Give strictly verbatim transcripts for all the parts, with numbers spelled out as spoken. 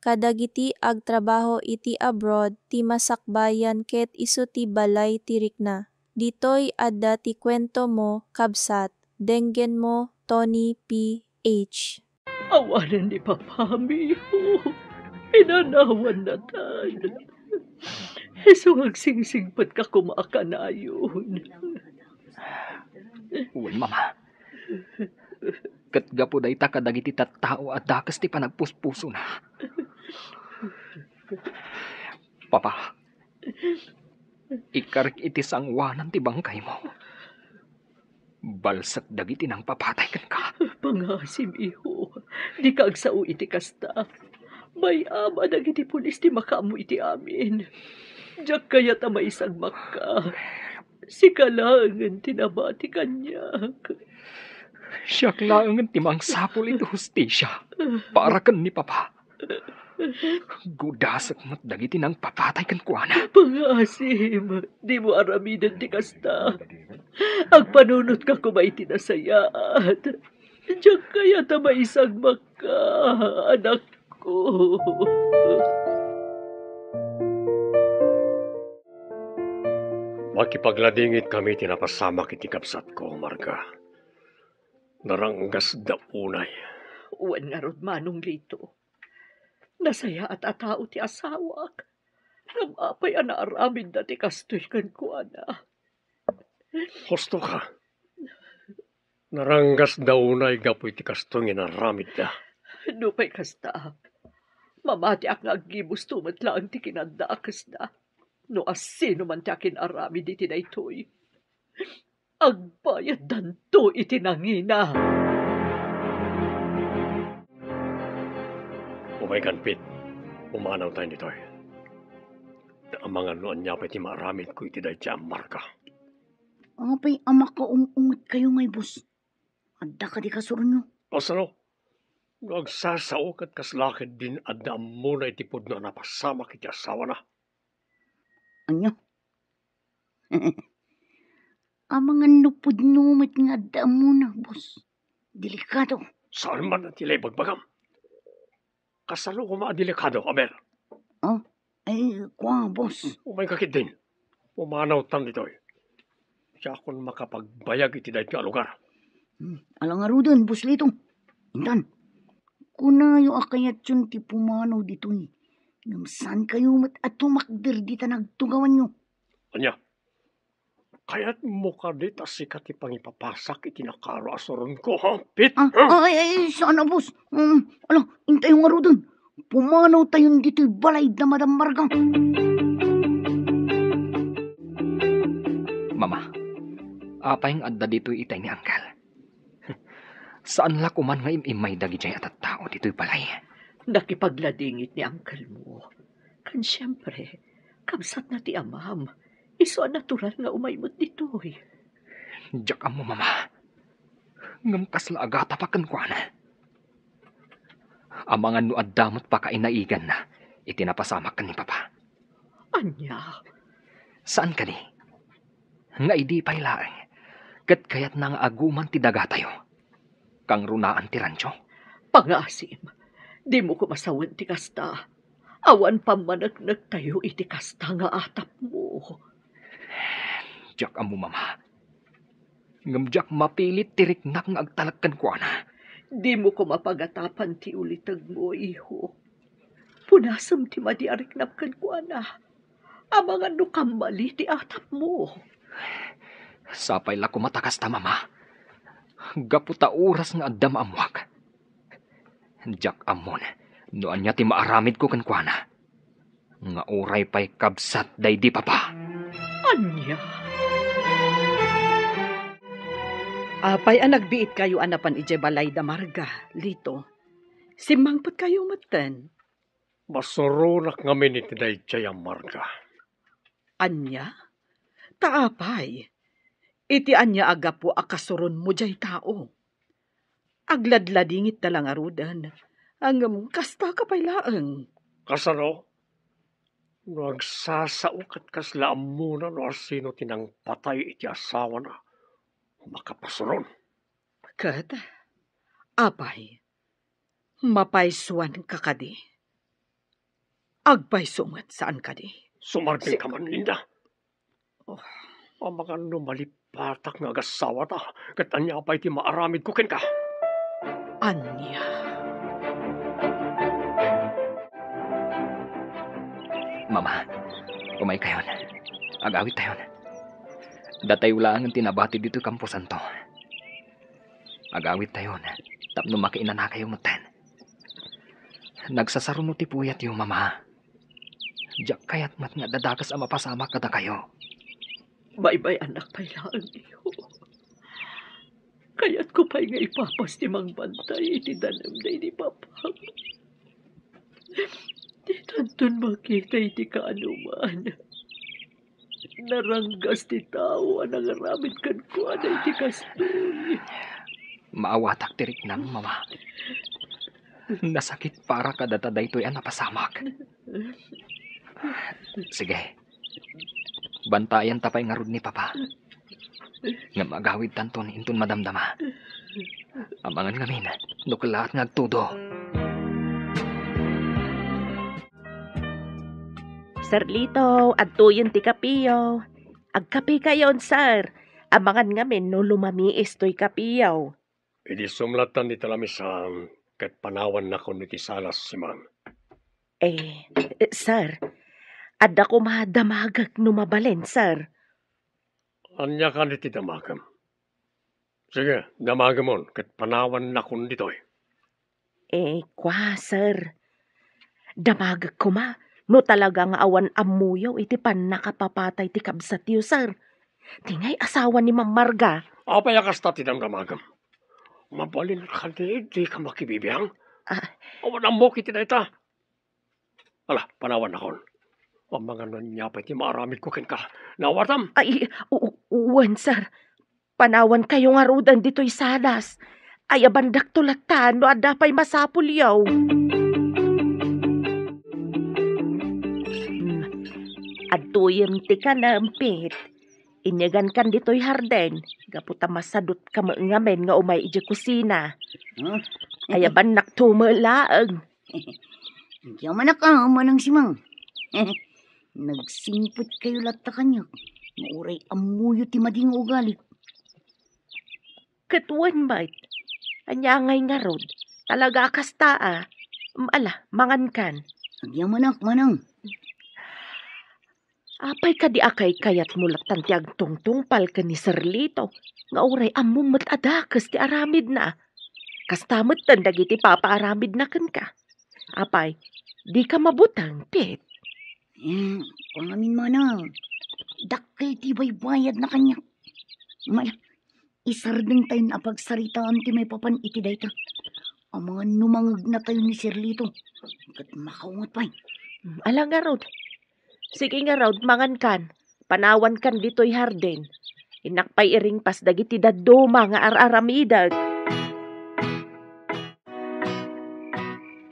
kadagiti agtrabaho iti abroad ti masakbayan ket isu ti balay ti rikna. Ditoy adda ti kuentomo, kabsat. Denggenmo, Tony P H. Awanen ni Papa, Miho. Inanawan natan. Isu nga agsingsingpetka koma a kanayon. Wen, Mama. Ket gapu dayta kadagiti tattao a dakes ti panagpuspusona. Papa, ikkarik iti sangoanan ti bangkaymo. Balsek dagiti nangpapatay kenka. Pangaasim, iho. Dika agsao iti kasta. Bay-am a dagiti pulis ti makaammo iti amin. Diak kayat a maisagmakka. Sika laengen ti nabati kaniak. Siak laengen ti mangsapul iti hustisia para ken ni Papa. Gudasek met dagiti nangpapatay kenkuana. Pangaasim, dimo aramiden ti kasta. Agpanunotka koma iti nasayaat. Diak kayat a maisagmakka, anakko. Makipagladingit kami ti napasamak iti kabsatko, Marga. Naranggasda unay. Wen ngarud, Manong Lito. Nasayaat a tao ti asawak. Ngem apay a naaramidda ti kastoy kenkuana? Husto ka. Naranggasda unay gapu iti kastoy nga inaramidda. Nupay kasta, mamatiak nga aggibusto met laeng ti kinadakesda. No asino man ti akin-aramid iti daytoy, agbayaddanto iti nangina. Umay kan, Pit. Pumanawtayo ditoy. Ta amangan no ania pay ti maaramidko iti daydiay a Marga. Apay a makaum-ungetkayo ngay, boss? Adda kadi kasuronyo? Kasano? No agsasao ket kasla ketdin adda ammona iti pudno a napasamak iti asawana. Ania? Amangan no pudno met nga adda ammona, boss. Delikado. Saan man ti la ibagbagam? Kasano koma a delikado, Aber? Oh, ay, kua, boss. Umayka ketdin. Pumanawtan ditoy. Diakon makapagbayag iti daytoy a lugar. Hmm, ala ngaruden, Boss Lito. Intan, kunayo a kayatyon ti pumanaw ditoy. Ngem saankayo met a tumakder dita nagtugawanyo. Ania? Kayatmo kadi ta sika ti pangipapasak iti nakaro a suronko, ha, Pit? Ah, Ha? Ay, ay, saan a, boss. Um, ala, intayo ngaruden. Pumanawtayon ditoy balay da Madam Marga. Mama, apay nga adda ditoy itay ni Angkel? Saan la koman nga im-immay dagidiay a tattao ditoy balay? Nakipagladingit ni Angkelmo. Kan siempre, kabsatna ti amam. Isu a natural nga umay met ditoy. Diak ammo, Mama. Ngem kasla agatapak kenkuana. Amangan no adda met pakainaiganna iti napasamak ken ni Papa. Ania? Saan kadi? Nga idi pay laeng, ket kayatna nga aguman ti dagatayo. Kangrunaan ti rancho. Pangaasim, dimo koma sawen ti kasta. Awan pammaneknektayo iti kasta nga atapmo. Diak ammo, Mama. Ngem diak mapilit ti riknak nga agtalek kenkuana. Dimo koma pagatapan ti ulitegmo, iho. Punasem ti madi a riknam kenkuana. Amangan no kammali ti atapmo. Sapay la koma ta kasta, Mama. Gapu ta oras nga adda maammoak. Diak ammon no ania ti maaramidko kenkuana. Nga uray pay kabsat daydi Papa. Ania? Apay a nagbiitkayo a napan idiay balay da Marga, Lito? Simmangpetkayo metten. Masuronak ngamin iti daydiay a Marga. Ania? Ta apay? Iti ania a gapu a kasuronmo diay tao? Agladladingit da la ngaruden, ngem kasta ka pay laeng. Kasano? No agsasao ket kasla ammona no asino ti nangpatay iti asawana, makapasuron. Ket, apay, mapaysuanka kadi? Agpayso met, saan kadi? Sumardengka man, Linda. Oh. Amangan no malipatak nga agasawata, ket ania pay ti maaramidko kenka? Ania? Mama, umaykayon. Agawidtayon. Datayo laengen ti nabati ditoy kamposanto. Agawidtayon tapno makiinanakayo metten. Nagsasaruno ti puyatyo, Mama. Diak kayat met nga adda dakes a mapasamak kadakayo. Baybay-annak pay laeng, iyo. Kayatko pay nga ipapas ti mangbantay iti tanem daydi papam. Ditanton makita iti kaanoman. Naranggas ti tao a nangaramid kenkuana iti kastoy. Maawatak ti riknam, Mama. Nasakit para kadata daytoy a napasamak. Sige. Bantayanta pay ngarud ni Papa. Ngem agawidtanton inton madamdama. Amangan ngamin no kellaat nga agtudo. Sir Lito, adtoyen ti kapiyo. Agkapikayon, sir. Amangan ngamin no lumamiis toy kapiyo. Idi sumlatan iti lamisan, ket panawannakon iti salas, Simang. Eh, eh, sir, adda koma damagek no mabalin, sir. Ania kadi ti damagem? Sige, damagemon, ket panawannakon ditoy. Eh, kua, sir. Damagek koma no talaga nga awan ammoyo iti pannakapapatay ti kabsatyo, sir. Ti ngay asawa ni Ma'am Marga. Apay a kasta ti damdamagem? Mabalin kadi dika makibibiang? Ah. Awan ammok iti dayta. Ala, panawannakon. Amangan no ania pay ti maaramidko kenka. Naawatam? Ay, u-, u-, wen, sir. Panawankayo ngaruden ditoy salas. Ayabandakto latta no adda pay masapulyo. Hmm. Adtoyem ti kanem, Pete. Inyagankan ditoy hardin, gapu ta masadutka met ngamin nga umay idiay kusina. Hmm? Ayabannakto met laeng. Diak manak a, Manang Simang. Nagsingpetkayo latta kaniak. Nga uray ammoyo ti madi nga ugalik. Ket wen met, ania ngay ngarud? Talaga a kasta a. Ala, mangankan. Agyamanak, Manang. Apay kadi a kaykayatmo lattan ti agtungtungpal ken ni Sir Lito, nga uray ammom met a dakes ti aramidna? Kasta metten dagiti papaaramidna kenka. Apay, dika mabuteng, Pete? Eh, kua ngamin, Manang. Dakkel ti baybayadna kaniak. Mala, isardengtayon a pagsaritaan ti maipapan iti dayta. Amangan no mangegnatayo ni Sir Lito. Ket makaunget pay. Hmm, ala ngarud. Sige ngarud, mangankan. Panawankan ditoy hardin. Innak pay iringpas dagiti dadduma nga ar-aramidek.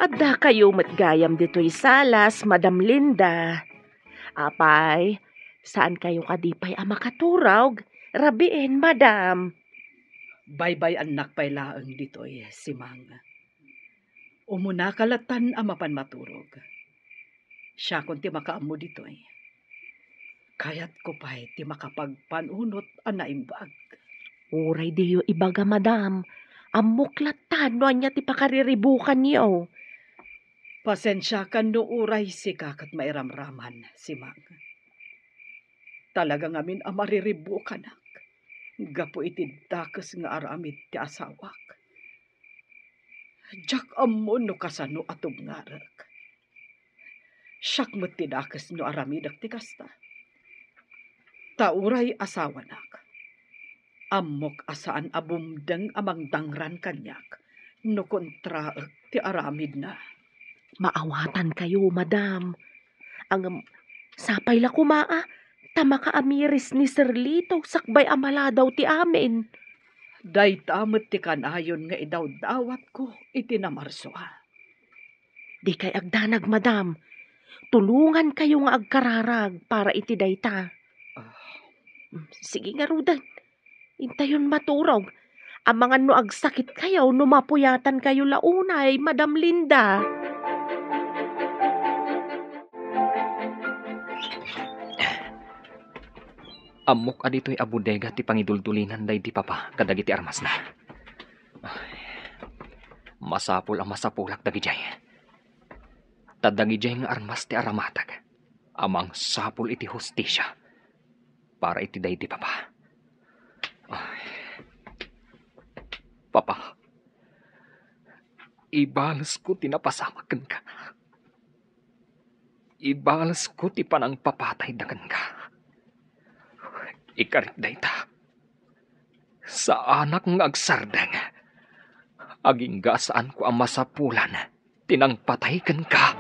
Addakayo met gayam ditoy salas, Madam Linda. Apay, saankayo kadi pay a makaturog? Rabiin, Madam. Baybay-annak pay laeng ditoy, Simang. Umunaka lattan a mapan maturog. Siakon ti makaammo ditoy. Kayatko pay ti makapagpanunot a naimbag. Uray diyo ibaga, Madam. Ammok lattan no ania ti pakariribukanyo. Pasensiakan no uray sika ket mairamraman, Simang. Talaga ngamin a mariribukanak gapu iti dakes nga aramid ti asawak. Diak ammo no kasano a tubngarek. Siak met ti dakes no aramidek ti kasta. Ta uray asawanak, ammok a saan a bumdeng a mangdangran kaniak no kontraek ti aramidna. Maawatankayo, Madam. Ngem, sapay la koma a, ta makaamiris ni Sir Lito sakbay a maladaw ti amin. Dayta met ti kanayon nga idawdawatko iti namarsoa. Dikay agdanag, Madam. Tulongankayo nga agkararag para iti dayta. Ah. Mm, sige ngaruden. Intayon maturog. Amangan no agsakitkayo no mapuyatankayo la unay, Madam Linda. Ammok a ditoy a bodega ti pangiduldulinan daydi papa kadagiti armasna. Ay, masapul a masapulak dagidiay. Ta dagidiay nga armas ti aramatag a mangsapul iti hustisia para iti daydi papa. Ay, papa, ibalesko ti napasamak kenka. Ibalesko ti panangpapatayda kenka. Ikarik dayta. Saanak nga agsardeng. Agingga a saanko a masapulan ti nangpatay kenka.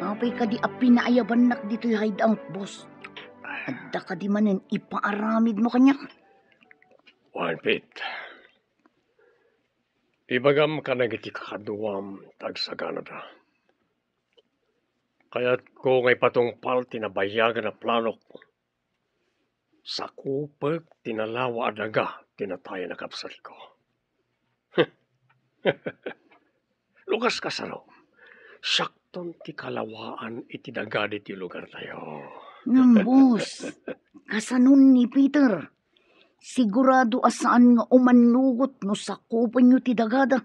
Apay kadi a pinaayabannak ditoy hideout, boss? Adda kadi manen ipaaramidmo kaniak? Wen, Pete. Ibagam kadagiti kakaduam ta agsaganada. Kayatko nga ipatungpal ti nabayagan a planok. Sakupek ti nalawa a daga ti natayen a kabsatko. Lukas kasano, siakton ti kalawaan iti daga ditoy lugartayo. Ngem, boss, kasanon ni Peter? Sigurado a saan nga umannugot no sakupenyo ti dagada.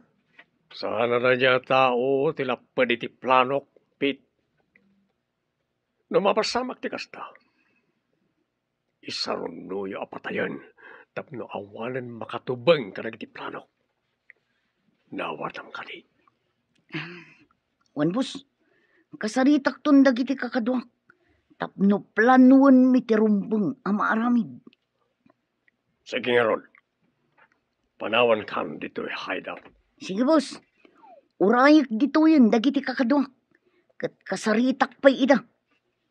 Saan a daydiay a tao ti lapped iti planok, Pete. No mapasamak ti kasta, isarunnoyo a patayen tapno awanen makatubeng kadagiti planok. Naawatam kadi? Wen, boss, kasaritakton dagiti kakaduak tapno planoenmi ti rumbeng a maaramid. Sige ngarud, panawankan ditoy hideout. Sige, boss. Urayek ditoyen dagiti kakaduak, ket kasaritak pay ida.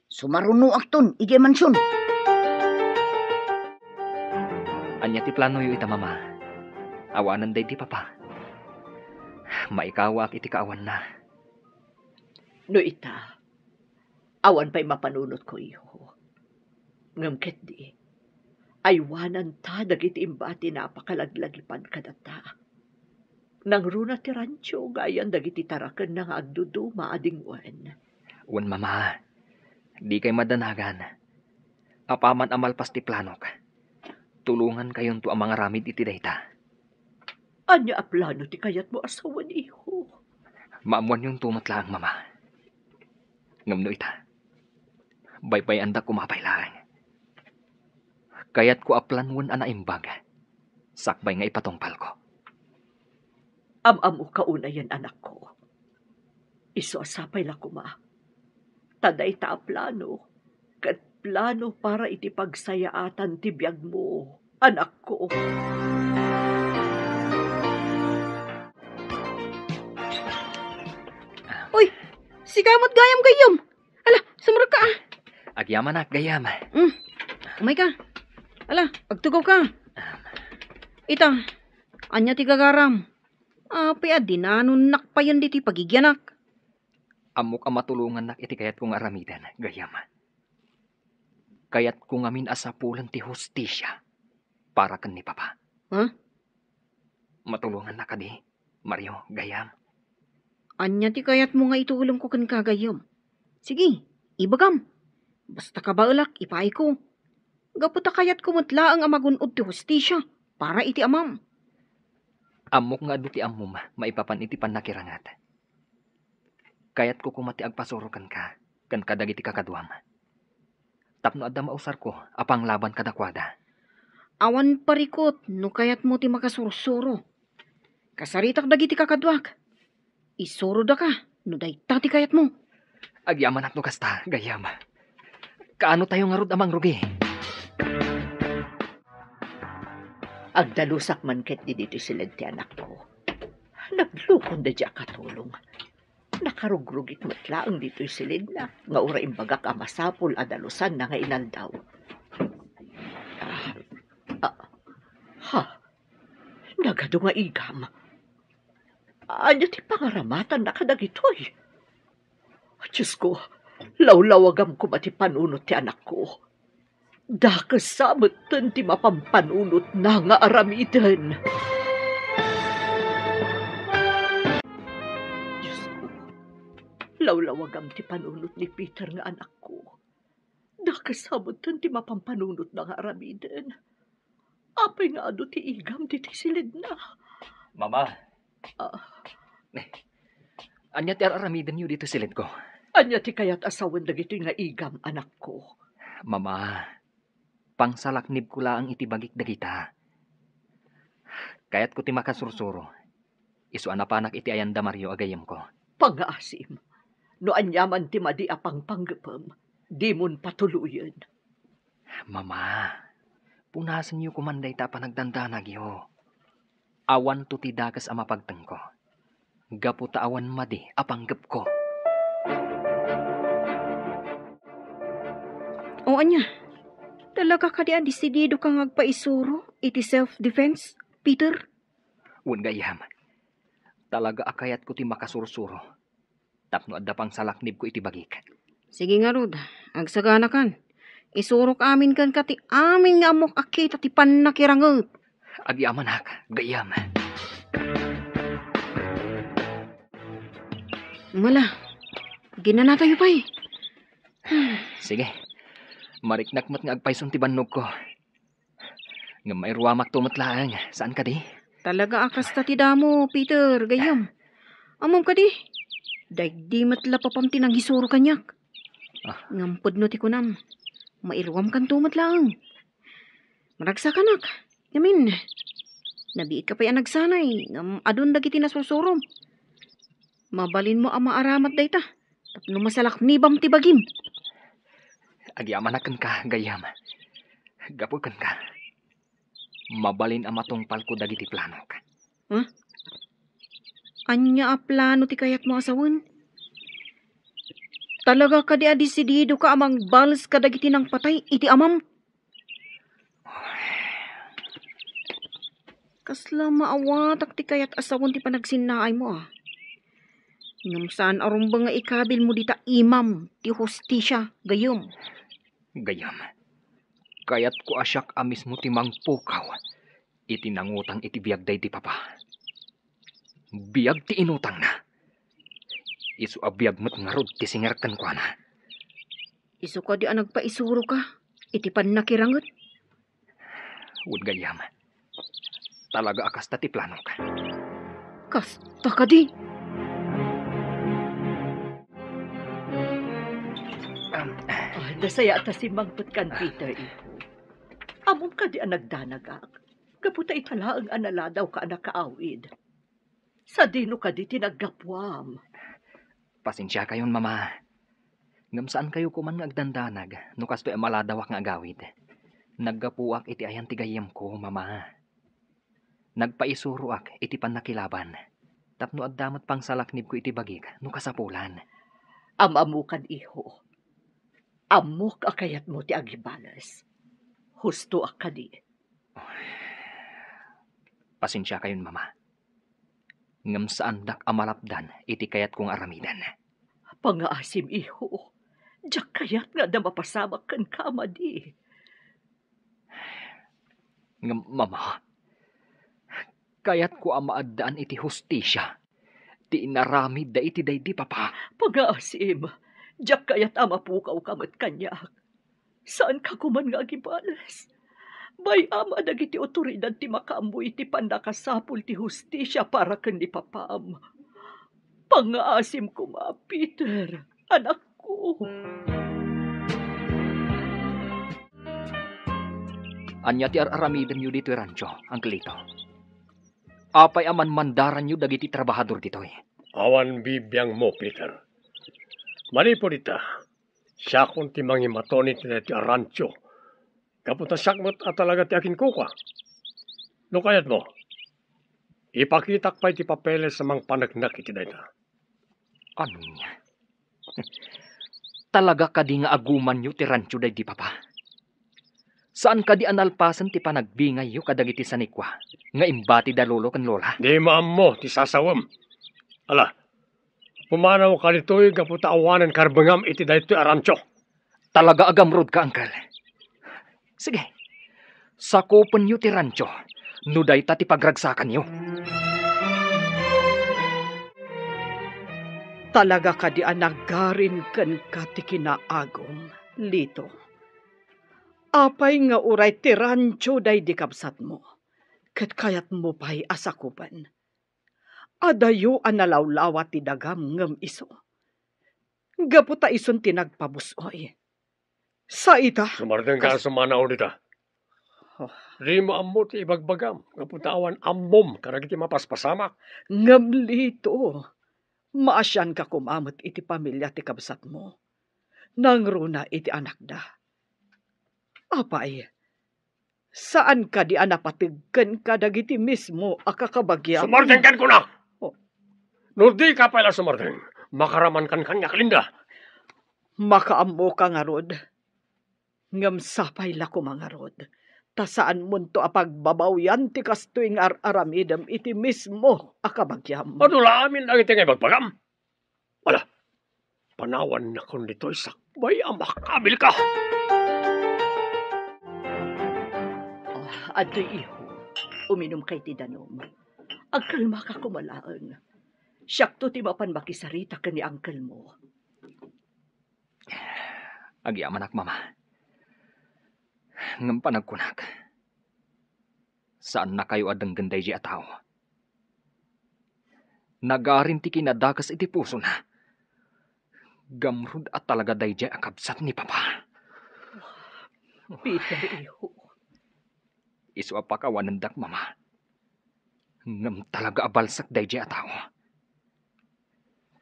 Sumarunoakton idiay mansion. Ania ti planoyo ita, Mama? Awanen daydi papa. Maikawaak iti kaawanna. No ita, awan pay mapanunotko, iho. Ngem ketdi, aywananta dagiti imba ti napakalaglagipan kadata. Nangruna ti rancho gayan dagiti tarakenna nga agduduma a dingwen. Wen, Mama, dikay madanagan. Apaman a malpas ti planok, tulongankayonto a mangaramid iti dayta. Ania a plano ti kayatmo a sawen, iho? Maammoanyonto met laeng, Mama. Ngem no ita, baybay-andak koma pay laeng. Kayatko a planoen a naimbag sakbay nga ipatungpalko. Am-ammoka unayen, anakko. Isu a sapay la koma. Ta dayta a plano, ket plano para iti pagsayaatan ti biagmo, anakko. Uy, sika met gayam, gayyem. Ala, sumrekka, ah. Agyamanak, gayyem. Mm. Umayka. Ala, agtugawka. Ita, ania ti gagaram? Apay a dinanonnak payen ditoy pagigianak? Ammok a matulongannak iti kayatko nga aramiden, gayyem. Kayatko ngamin a sapulen ti hustisia para ken ni Papa. Ha? Matulongannak kadi, Mario, gayyem? Ania ti kayatmo nga itulongko kenka, gayyem? Sige, ibagam. Basta kabaelak, ipaayko. Gapu ta kayatko met laeng a magun-od ti hustisia para iti amam. Ammok nga adu ti ammom maipapan iti pannakiranget. Kayatko koma ti agpasuro kenka ken kadagiti kakaduam, tapno adda mausarko a panglaban kadakuada. Awan parikut no kayatmo ti makasursuro. Kasaritak dagiti kakaduak. Isurodaka no dayta ti kayatmo. Agyamanak no kasta, gayyem. Kaano tayo ngarud a mangrugi? Agdalusak man ketdi ditoy siled ti anakko. Naglukon daydi a katulong. Nakarugrugik met laeng ditoy siled na, nga uray imbagak a masapul a dalusanna nga inaldaw. Ah, ah, ha? Nagadu nga igam. Ania ti pangaramatanna kadagitoy? Diosko, lawlawagam koma ti panunot ti anakko. Dakesa metten ti mapampanunotna nga aramiden. Diosko, lawlawagam ti panunot ni Peter nga anakko. Kasabut ti mapampanunotna nga aramiden. Apay nga adu ti igam ditoy silidna? Mama. Ah. Ania ti ar-aramidenyo ditoy silidko? Ania ti kayat a sawen dagitoy nga igam, anakko? Mama, pangsalaknibko laeng iti bagik dagita. Kayatko ti makasursuro. Isu a napanak iti ayan da Mario a gayyemko. Pangngaasim, no aniaman ti madi a pangpanggepem, dimon patuloyen. Mama, punasenyo koman dayta a panagdandanagyo. Awanto ti dakes a mapagtengko, gapu ta awan madi a panggepko. O ania, talaga kadi a desidido ka nga agpaisuro iti self-defense, Peter? Wen gayyem, talaga a kayatko ti makasursuro tapno adda pangsalaknibko iti bagik. Sige ngarud, agsaganakan. Isurok amin kenka ti amin nga ammok a kita ti pannakiranget. Agyamanak, gayyem. Mala, ginanatayo pay. Sige, mariknak met nga agpayson ti bannogko. Ngem mairuamakto met laeng, saan kadi? Talaga a kasta ti damo, Peter, gayyem. Ammom kadi, daydi met la papam ti nangisuro kaniak. Ah. Ngem pudno ti kunam, mairuamkanto met laeng. Maragsakanak, ngamin, nabiit ka pay a nagsanay, ngem adun dagiti nasursurom. Mabalinmo a maaramat dayta, tapno masalaknibam ti bagim. Agyamanak kenka, gayyem. Gapu kenka, mabalin a matungpalko dagiti planok. Huh? Ania a plano ti kayatmo a sawen? Talaga kadi a desidido ka a mangbales kadagiti nangpatay iti amam? Kasla maawatak ti kayat a sawen ti panagsinnaaymo, a. Ngem saan a rumbeng nga ikabilmo dita imam ti hustisia, gayyem. Gayyem, kayatko a siak a mismo ti mangpukaw iti nangutang iti biag daydi papa. Biag ti inutangna. Isu a biag met ngarud ti singer kenkuana. Isu kadi a nagpaisuro ka iti pannakiranget? Wen gayyem, talaga a kasta ti planok. Kasta kadi? Am, ah, nasayaat a simmangpetkan, Peter, ipo. Ammom kadi a nagdanagak? Gapu ta ita laeng a naladawka a nakaawid. Sadino kadi ti naggapuam? Pasensiakayon, Mama. Ngem saankayo koman nga agdandanag no kastoy a maladawak nga agawid. Naggapuak iti ayan ti gayyemko, Mama. Nagpaisuroak iti pannakilaban, tapno adda met pangsalaknibko iti bagik no kasapulan. Am-ammokan, iho. Ammok a kayatmo ti agibales. Hustoak kadi. Pasensiakayon, Mama. Ngem saandak a malapdan iti kayatko nga aramiden. Pangngaasim, iho. Diak kayat nga adda mapasamak kenka a madi. Ngem, Mama, kayatko a maaddaan iti hustisia ti inaramidda iti daydi papa. Pangngaasim, diak kayat a mapukawka met kaniak. Saanka koman nga agibales. Bay-am a dagiti awtoridad ti makaammo iti pannakasapul ti hustisia para ken ni papam. Pangngaasim koma, Peter, anakko. Ania ti ar-aramidenyo ditoy rancho, Uncle Lito? Apay a manmandaranyo dagiti trabahador ditoy? Awan bibiangmo, Peter. Manipud ita, siakon ti mangimaton iti daytoy a rancho. Gapu ta siak met a talaga ti aginkuka. No kayatmo, ipakitak pay ti papeles a mangpaneknek iti dayta. Ania? Talaga kadi nga agumanyo ti rancho daydi papa? Saan kadi a nalpasen ti panagbingayyo kadagiti sanikua nga imbati da lolo ken lola? Dimo ammo ti sasawem. Ala, pumanawka ditoy gapu ta awanen karbengam iti daytoy a rancho. Talaga a gamrodka, Uncle. Sige, sakupenyo ti rancho no dayta ti pagragsakanyo. Talaga kadi a nagarin kenka ti kinaagum, Lito? Apay nga uray ti rancho daydi kabsatmo, ket kayatmo pay a sakupen? Adayo a nalawlawa ti dagam ngem isu. Gapu ta isun ti nagpabus-oy. Sa ita? Sumardeng ka, kas- sumanaw dita. Oh. Dimo ammo ti ibagbagam. Gapu ta awan ammom kadagiti mapaspasamak. Ngem Lito, maasianka koma met iti pamilia ti kabsatmo. Nangruna iti anakda. Apay, saan kadi a napateg kenka dagiti mismo a kakabagiam? Sumardeng ken kuna! Oh. No dika pay la sumardeng, makaramankan kaniak, Linda. Makaammoka ngarud. Ngem sapay la koma ngarud, ta saanmonto a pagbabawian ti kastoy nga ar-aramidem iti mismo a kabagiam. Adu la amin dagiti nga ibagbagam. Ala, panawannakon ditoy sakbay a makabilka. Ah, adtoy, iho. Uminumka iti danum. Agkalmaka koma laeng. Siakto ti mapan makisarita ken ni uncle mo. Agyamanak, Mama. Ngem panagkunak, saannakayo a denggen daydi a tao. Nagarin ti kinadakes iti pusona. Gamrud a talaga daydi a kabsat ni Papa. Peter, iho. Isu a pakawanendak, Mama. Ngem talaga a balsak daydi a tao.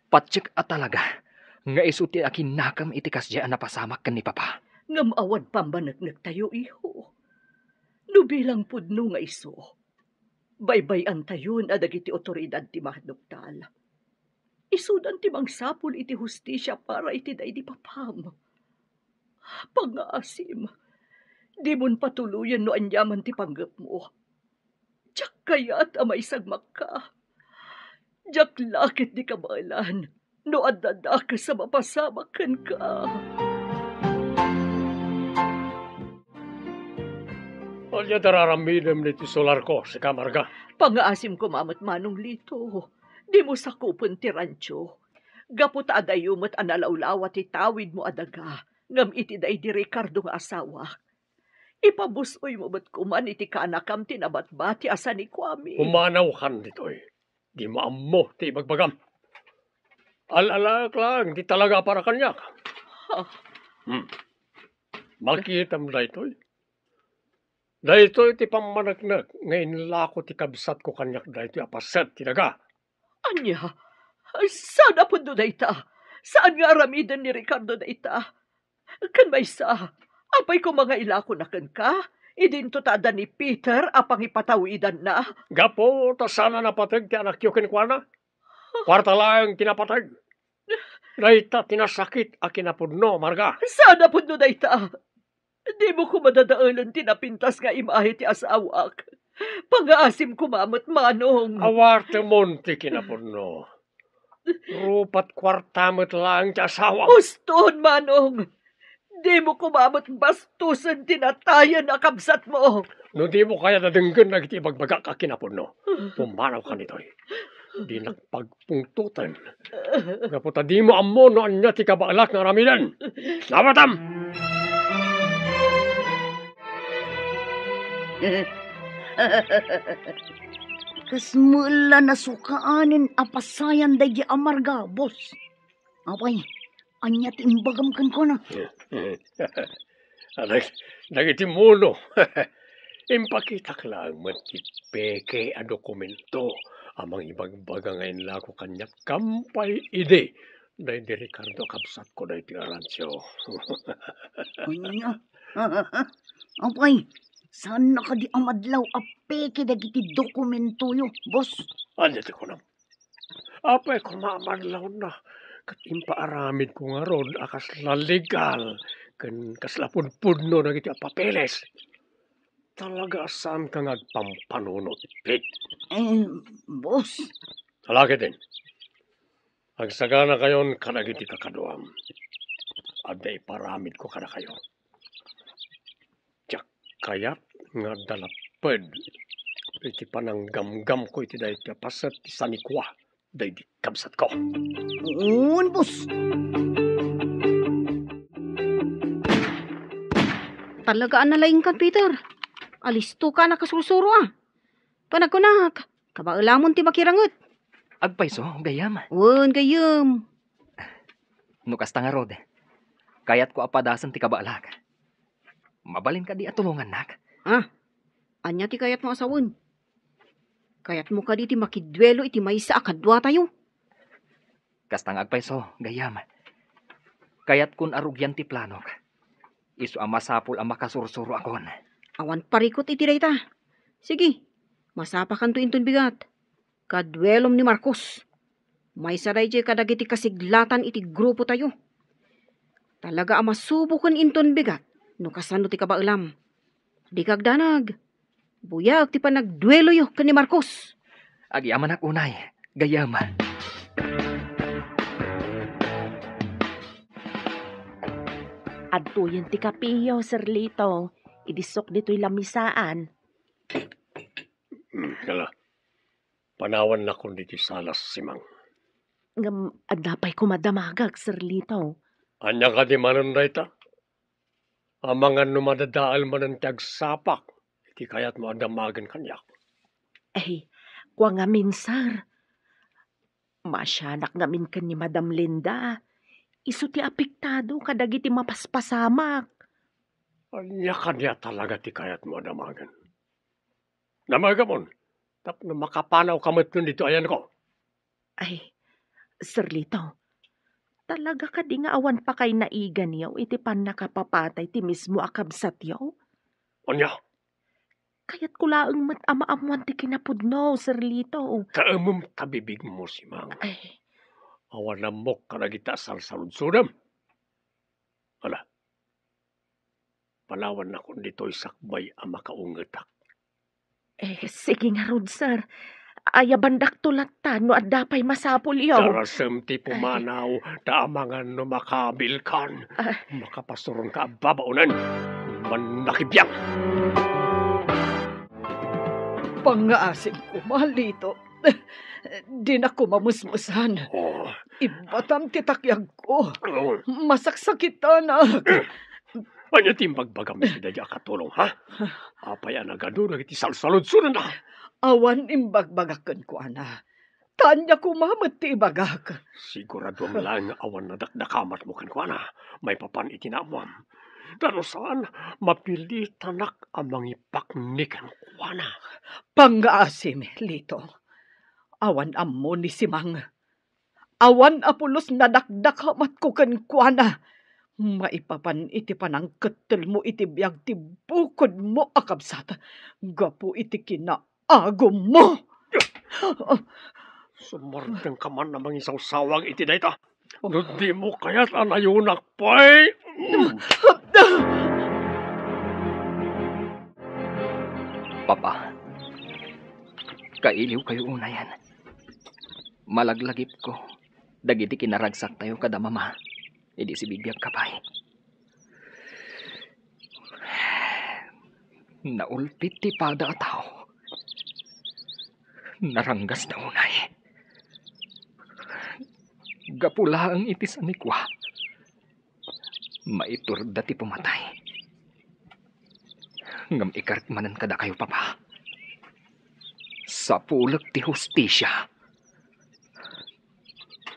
Patiek a talaga nga isu ti akinnakem iti kasdiay a napasamak ken ni Papa. Ngem awan pammaneknektayo, iho. No bilang pudno nga isu, baybay-antayon a dagiti otoridad ti maduktal. Isudan ti mangsapul iti hustisia para iti daydi papam. Pangngaasim, dimon patuloyen no aniaman ti panggepmo. Diak kayat a maisagmakka. Diak la ket di kabaelan no adda dakes a mapasamak kenka. Ania ti ar-aramidem ditoy sularko, sika, Marga? Pangngaasim koma met, Manong Lito, dimo sakupen ti rancho. Gapu ta adayo met a nalawlawa ti tawidmo a daga, ngem iti daydi Ricardo nga asawa, ipabus-oymo met koman iti kaanakam ti nabatbati a sanikuami. Pumanawkan ditoy. Dimo ammo ti ibagbagam. Al-alaek laeng ti talaga a para kaniak. Ha? Hmm. Makitam daytoy. Daytoy ti pammaneknek nga inlako ti kabsatko kaniak daytoy a paset ti daga. Ania? Saan a pudno dayta? Saan nga aramiden ni Ricardo dayta? Ken maysa, apay koma nga ilakona kenka, idinto ta adda ni Peter a pangipatawidanna? Gapu ta saan a napateg ti anakyo kenkuana. Kuarta laeng ti napateg. Dayta ti nasakit a kinapudno, Marga. Saan a pudno dayta? Dimo koma dadaelen ti napintas nga imahe ti asawak. Pangngaasim koma met, Manong. Awartemon ti kinapudno. Rupat kuarta met laeng ti asawam. Uston, Manong! Dimo koma met bastosen ti natayen a kabsatmo. No dimo kayat a denggen dagiti ibagbagak a kinapudno, pumanawkan ditoy. Dinak pagpungtoten. Gapu ta dimo ammo no ania ti kabaelak nga aramiden. Nawatam! Kasmo la nasukaanen a pasayan daydi a Marga, boss. Apay, ania ti imbagam kenkuana? Anak, dagiti muno. Impakitak laeng met ti peke a dokumento a mangibagbaga nga inlako kaniak kam pay idi daydi Ricardo a kabsatko daytoy a rancho. Ania? Apay, saanna kadi a madlaw a peke dagiti dokumentoyo, boss? Ania ti kunam? Apay koma a madlawna, ket impaaramidko ngarud a kasla legal ken kasla pudpudno dagiti a papeles. Talaga a saanka nga agpampanunot, Pete. Eh, boss. Ala ketdin. Agsaganakayon kadagiti kakaduam. Adda iparamidko kadakayo. Diak kayat nga adda lapped iti pananggamgamko iti daytoy a paset ti sanikua daydi kabsatko. Wen, boss. Talaga a nalaingkan, Peter. Alisto ka a nakasursuro, a. Panagkunak, kabaelamon ti makiranget. Agpayso, gayyem. Wen, gayyem. No kasta ngarud, kayatko a padasen ti kabaelak. Mabalin kadi a tulongannak? A, ania ti kayatmo a sawen? Kayatmo kadi ti makiduelo iti maysa a kaduatayo? Kasta nga agpayso, gayyem. Kayatkon a rugian ti planok. Isu a masapul a makasursuroakon. Awan parikut iti dayta. Sige, masapakanto inton bigat. Kaduelom ni Marcos. Maysa daydiay kadagiti kasiglatan iti grupotayo. Talaga a masuboken inton bigat no kasano ti kabaelam. Dika agdanag. Buyaek ti panagdueloyo ken ni Marcos. Agyamanak unay, gayyem. Adtoyen ti kapeyo, Sir Lito. Idi sok ditoy lamisaan. Mm, hala. Panawannakon ditoy salas, Simang. Ngem adda pay koma damagak, Sir Lito. Ania kadi manen dayta? Amangan no madadael manen ti agsapak iti kayatmo a damagen kaniak. Ay, kua ngamin, sir. Maasianak ngamin ken ni Madam Linda. Isu ti apektado kadagiti mapaspasamak. Ania kadi a talaga ti kayatmo a damagen? Damagamon, tapno makapanawka metten ditoy ayanko. Ay, Sir Lito, talaga kadi nga awan pakaynaiganyo iti pannakapapatay ti mismo a kabsatyo? Ania? Kayatko laeng met a maammoan ti kinapudno, Sir Lito. Kaemem ta bibigmo, Simang. Ay. Awan ammok kadagita a salsaludsodem. Ala, panawannakon ditoy sakbay a makaungetak. Eh, sige ngarud, sir. Ayabandakto latta no adda pay masapulyo. Darasem ti pumanaw, ta amangan no makaabilkan. Ah. Makapasuronka a babaonen. Mannakibiang. Pangngaasim koma, Lito. Dinak koma mesmesan. Oh. Ibbatam ti takyagko. Oh. Masaksakitanak. Ania ti imbagbagam iti daydi a katulong, ha? Apay a nagadu dagiti salsaludsodna? Awan imbagbagak kenkuana. Ta ania koma met ti ibagak. Siguraduam laeng nga awan nadakdakamatmo kenkuana maipapan iti naammoam. Ta no saan, mapilitanak a mangipakni kenkuana. Pangngaasim, Lito. Awan ammo ni Simang. Awan a pulos nadakdakamatko kenkuana maipapan iti panangkettelmo iti biag ti bukodmo a kabsat gapu iti kinaagummo. Sumardengka man a mangisawsawag iti dayta. No dimo kayat a nayonak pay. Papa, kailiwkayo unayen. Malaglagipko dagiti kinaragsaktayo kada mama idi sibibiagka pay. Naulpit ti pada a tao. Naranggasda unay. Gapu laeng iti sanikua, maiturda ti pumatay. Ngem ikarek manen kadakayo, Papa. Sapulek ti hustisia.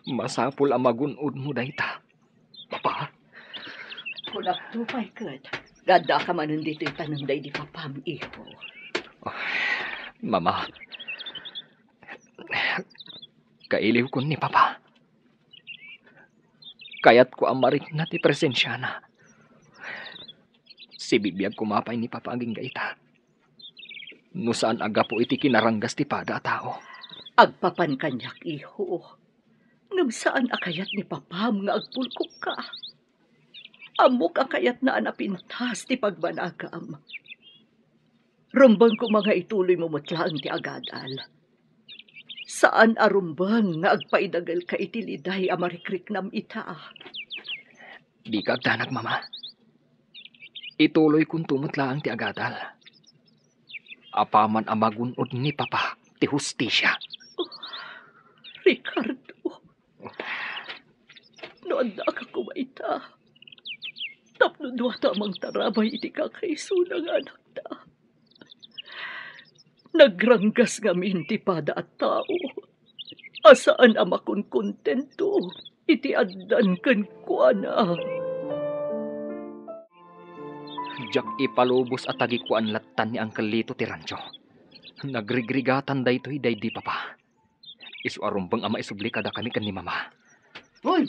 Masapul a magun-odmo dayta, Papa. Kunakto pay ket, addaka manen ditoy tanem daydi papam, iho. Mama, kailiwkon ni Papa. Kayatko a marikna ti presensiana. Sibibiag koma pay ni Papa agingga ita. No saan a gapu iti kinaranggas ti pada a tao. Agpapan kaniak, iho. Ngem saan a kayat ni Papam nga agpulkokka. Ammok a kayatna a napintas ti pagbanagam. Rumbeng koma nga ituloymo met laeng ti agadal. Saan a rumbeng nga agpaidagelka iti liday a marikriknam ita. Dika agdanag, Mama. Ituloykonto met laeng ti agadal. Apaman a magun-od ni Papa ti hustisia. Oh, Ricardo, no addaka koma ita, tap-, no duata a mangtarabay iti kakaisuna nga anakta. Nagranggas ngamin ti pada a tao a saan a makonkontento iti addan kenkuana. Diak ipalubos a tagikuan lattan ni Uncle Lito ti rancho. Nagrigrigatanto daytoy daydi papa. Isu a rumbeng a maisubli kadakami ken ni mama. Hoy!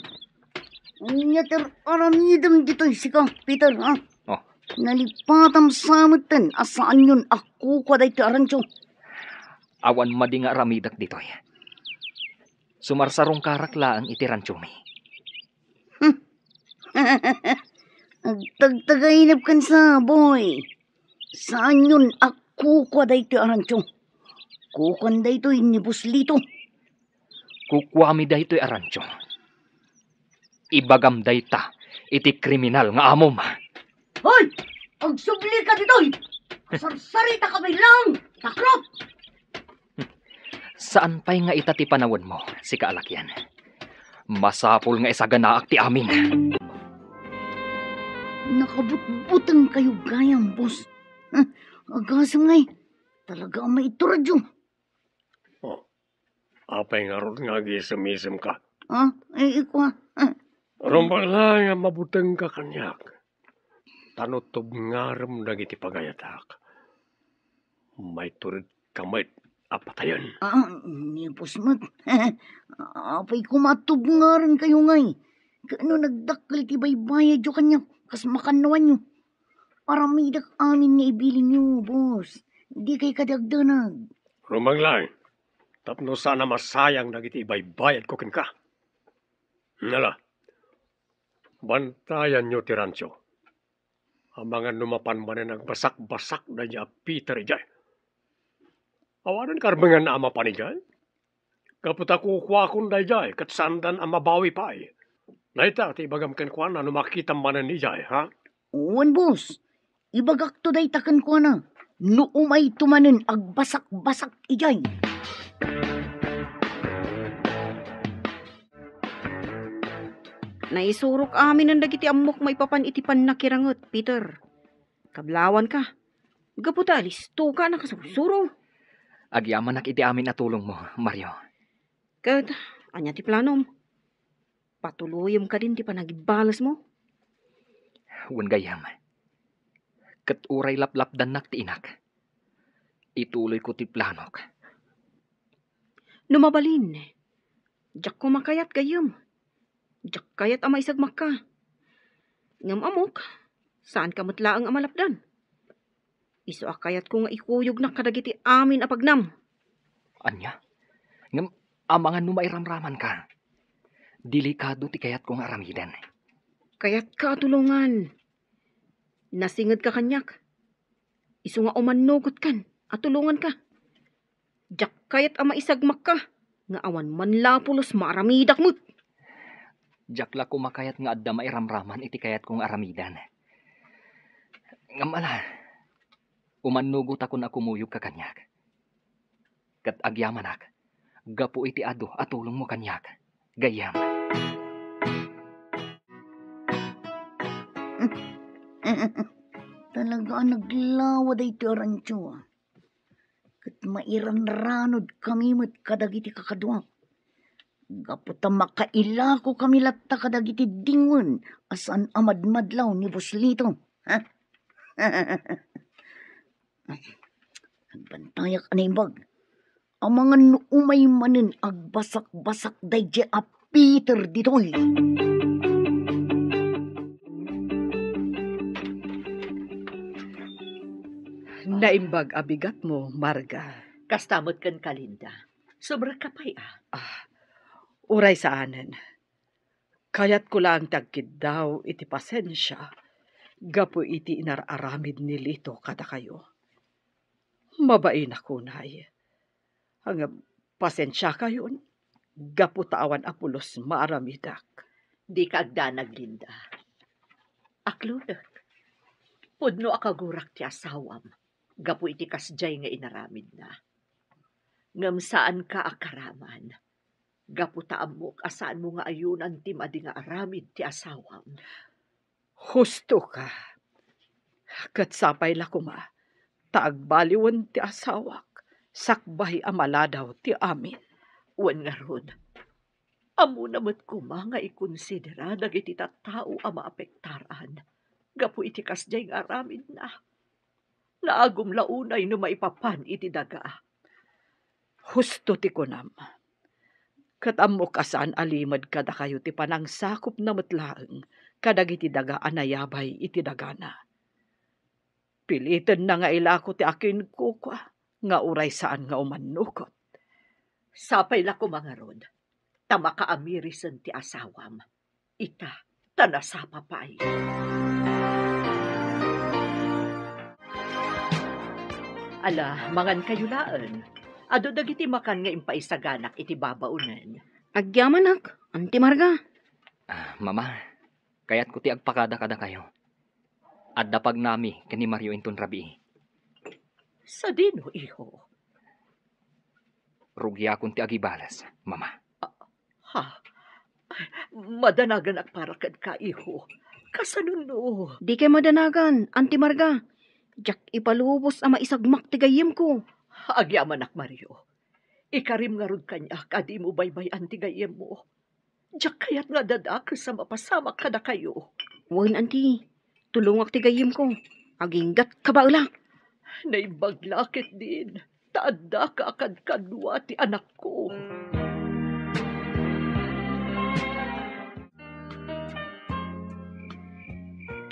Ania ti aramidem ditoy sika, Peter, ha? Oh. Nalipatam sa metten a saanyon a kukua daytoy a rancho. Awan madi nga aramidek ditoy. Sumarsarungkarak laeng iti ranchomi. Hmm. Agtagtagainep ken sa, boy. Saanyon a kukua daytoy a rancho. Kukuan daytoy ni Boss Lito. Kukuami daytoy a rancho. Ibagam dayta iti kriminal nga amom. Hoy! Agsubli ka ditoy! Sarsarita ka pay lang! Takrot! Saan pay nga ita ti panawenmo, sika a lakian. Masapul nga isaganaak ti amin. Nakabutbuteng kayo gayam, boss. Huh, agasem ngay. Talaga a maituradyo. Oh, apay ngarud nga agisem-isem ka? Ah, eh, ikua. Ah. Rumbeng laeng a mabuteng ka kaniak. Ta no tubngarem dagiti pagayatak, maitured ka met a patayen. Ah, ni boss met. Apay koma a tubngaren kayo ngay. Ket no nagdakkel ti baybayadyo kaniak, kas makannawanyo. Aramidek amin nga ibilinyo, boss. Dikay kadi agdanag. Rumbeng laeng, tapno saan a masayang dagiti ibaybayadko kenka. Nala, bantayanyo ti rancho. Amangan no mapan manen agbasakbasak daydiay a Peter idiay. Awanen karbenganna a mapan idiay. Gapu ta kukuakon daydiay ket saandan a mabawi pay. Dayta ti ibagam kenkuana no makitam manen idiay, ha? Wen, boss. Ibagakto dayta kenkuana no umayto manen agbasakbasak idiay. Naisurok aminen dagiti ammok maipapan iti pannakiranget, Peter. Kablawanka. Gapu ta alistoka a nakasursuro. Agyamanak iti amin a tulongmo, Mario. Ket, ania ti planom? Patuloyem kadin ti panagbalesmo? Wen gayyem. Ket uray laplapdannak ti inak, ituloyko ti planok. No mabalin, diak koma kayat gayyem. Diak kayat a maisagmakka. Ngem ammok, saanka met laeng a malapdan. Isu a kayatko nga ikuyognak kadagiti amin a pagnam. Ania? Ngem amangan no mairamramanka. Delikado ti kayatko nga aramiden. Kayatka a tulongan. Nasingedka kaniak. Isu nga umannogotkan a tulonganka. Diak kayat a maisagmakka nga awan man la pulos maaramidak met. Diak la koma kayat nga adda mairamraman iti kayatko nga aramiden. Ngem ala, umannugotakon a kumuyogka kaniak. Ket agyamanak gapu iti adu a tulongmo kaniak, gayyem. Talaga a naglawa daytoy a rancho, ah. Ket mairanranod kami met kadagiti kakaduak. Gapu ta makailako kami latta kadagiti dingwen a saan a madmadlaw ni Boss Lito. Ha? Agbantayak a naimbag. Amangan no umay manen agbasakbasak daydiay a Peter ditoy. Naimbag a bigatmo, Marga. Kasta met kenka, Linda. Sobra ka pay, ah. Ah, uray saanen. Kayatko laeng ti agkiddaw iti pasensia gapu iti inar-aramid ni Lito kadakayo. Mabainak unay. Ngem pasensiakayon, gapu ta awan a pulos maaramidak. Dika agdanag, Linda. Aklodek, pudno a kagurak ti asawam gapu iti kasdiay nga inaramidna. Ngem saanka a karaman, gapu ta ammok a saanmo nga ayunan ti madi nga aramid ti asawam. Husto ka. Ket sapay la koma, ta agbaliwen ti asawak, sakbay a maladaw ti amin. Wen ngarud, ammona met koma nga ikonsidera dagiti tattao a maapektaran gapu iti kasdiay nga aramidna. Naagum la unay no maipapan iti daga. Husto ti kunam. Ket ammok a saan a limed kadakayo ti panangsakopna met laeng kadagiti daga a nayabay iti dagana. Pilitenna nga ilako ti akinkukua nga uray saan nga umannukot. Sapay la koma ngarud, ta makaamirisen ti asawam. Ita, ta nasapa pay. Ala, mangankayo laeng. Adu dagiti makan nga impaisaganak iti babaonen. Agyamanak, Auntie Marga. Ah, Mama, kayatko ti agpakada kadakayo. Adda pagnami ken ni Mario inton rabii. Sadino, iho? Rugiakon ti agibales, Mama. Ha? Madanaganak para kenka, iho. Kasano no? Dikay madanagan, Auntie Marga. Diak ipalubos a maisagmak ti gayyemko. Agyamanak, Mario. Ikarim ngarud kaniak a dimo baybay-an ti gayyemmo. Diak kayat nga adda dakes a mapasamak kadakayo. Wen, Auntie. Tulongak ti gayyemko. Aginggat kabaelak. Naimbag la ketdin, ta addaka a kadkadua ti anakko.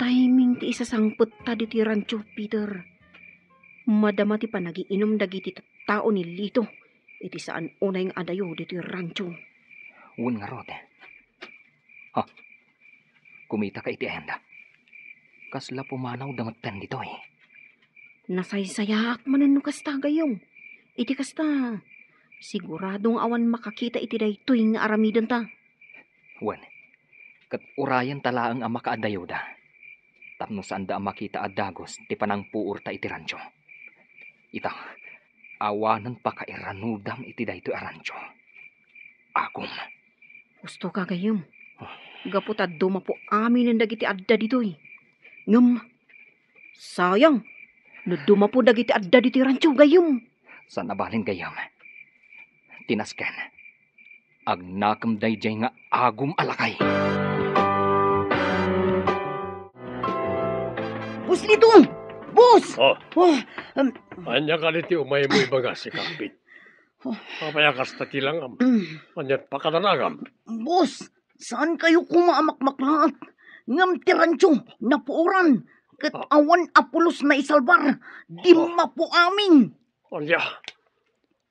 Timing ti isasangpetta ditoy rancho, Peter. Madama ti panagiinum dagiti tattao ni Lito iti saan unay nga adayo ditoy rancho. Wen ngarud. Ha? Kumitaka iti ayanda. Kasla pumanawda metten ditoy. Nasaysayaak manen no kasta, gayyem. Iti kasta, sigurado nga awan makakita iti daytoy nga aramidenta. Wen, ket urayenta laeng a makaadayoda, tapno saanda a makita a dagus ti panangpuorta iti rancho. Ita, awanen pakairanudam iti daytoy a rancho. Agum. Husto ka, gayyem. Gapu ta dumapo aminen dagiti adda ditoy. Ngem, sayang, no dumapo dagiti adda ditoy rancho, gayyem. Saan a balin, gayyem. Ti nasken, agnakem daydiay nga agum a lakay. Boss Lito! Boss! Oh. Oh, um, Ania kadi ti umaymo ibaga, Sikapit? Oh. Apay a kasta ti langam? Mm. Ania ti pakadanagam? Boss, saan kayo koma a makmaklaat? Ngem ti rancho, napuoran. Ket Ah. awan a pulos maisalbar. Dimmapo amin. Ania?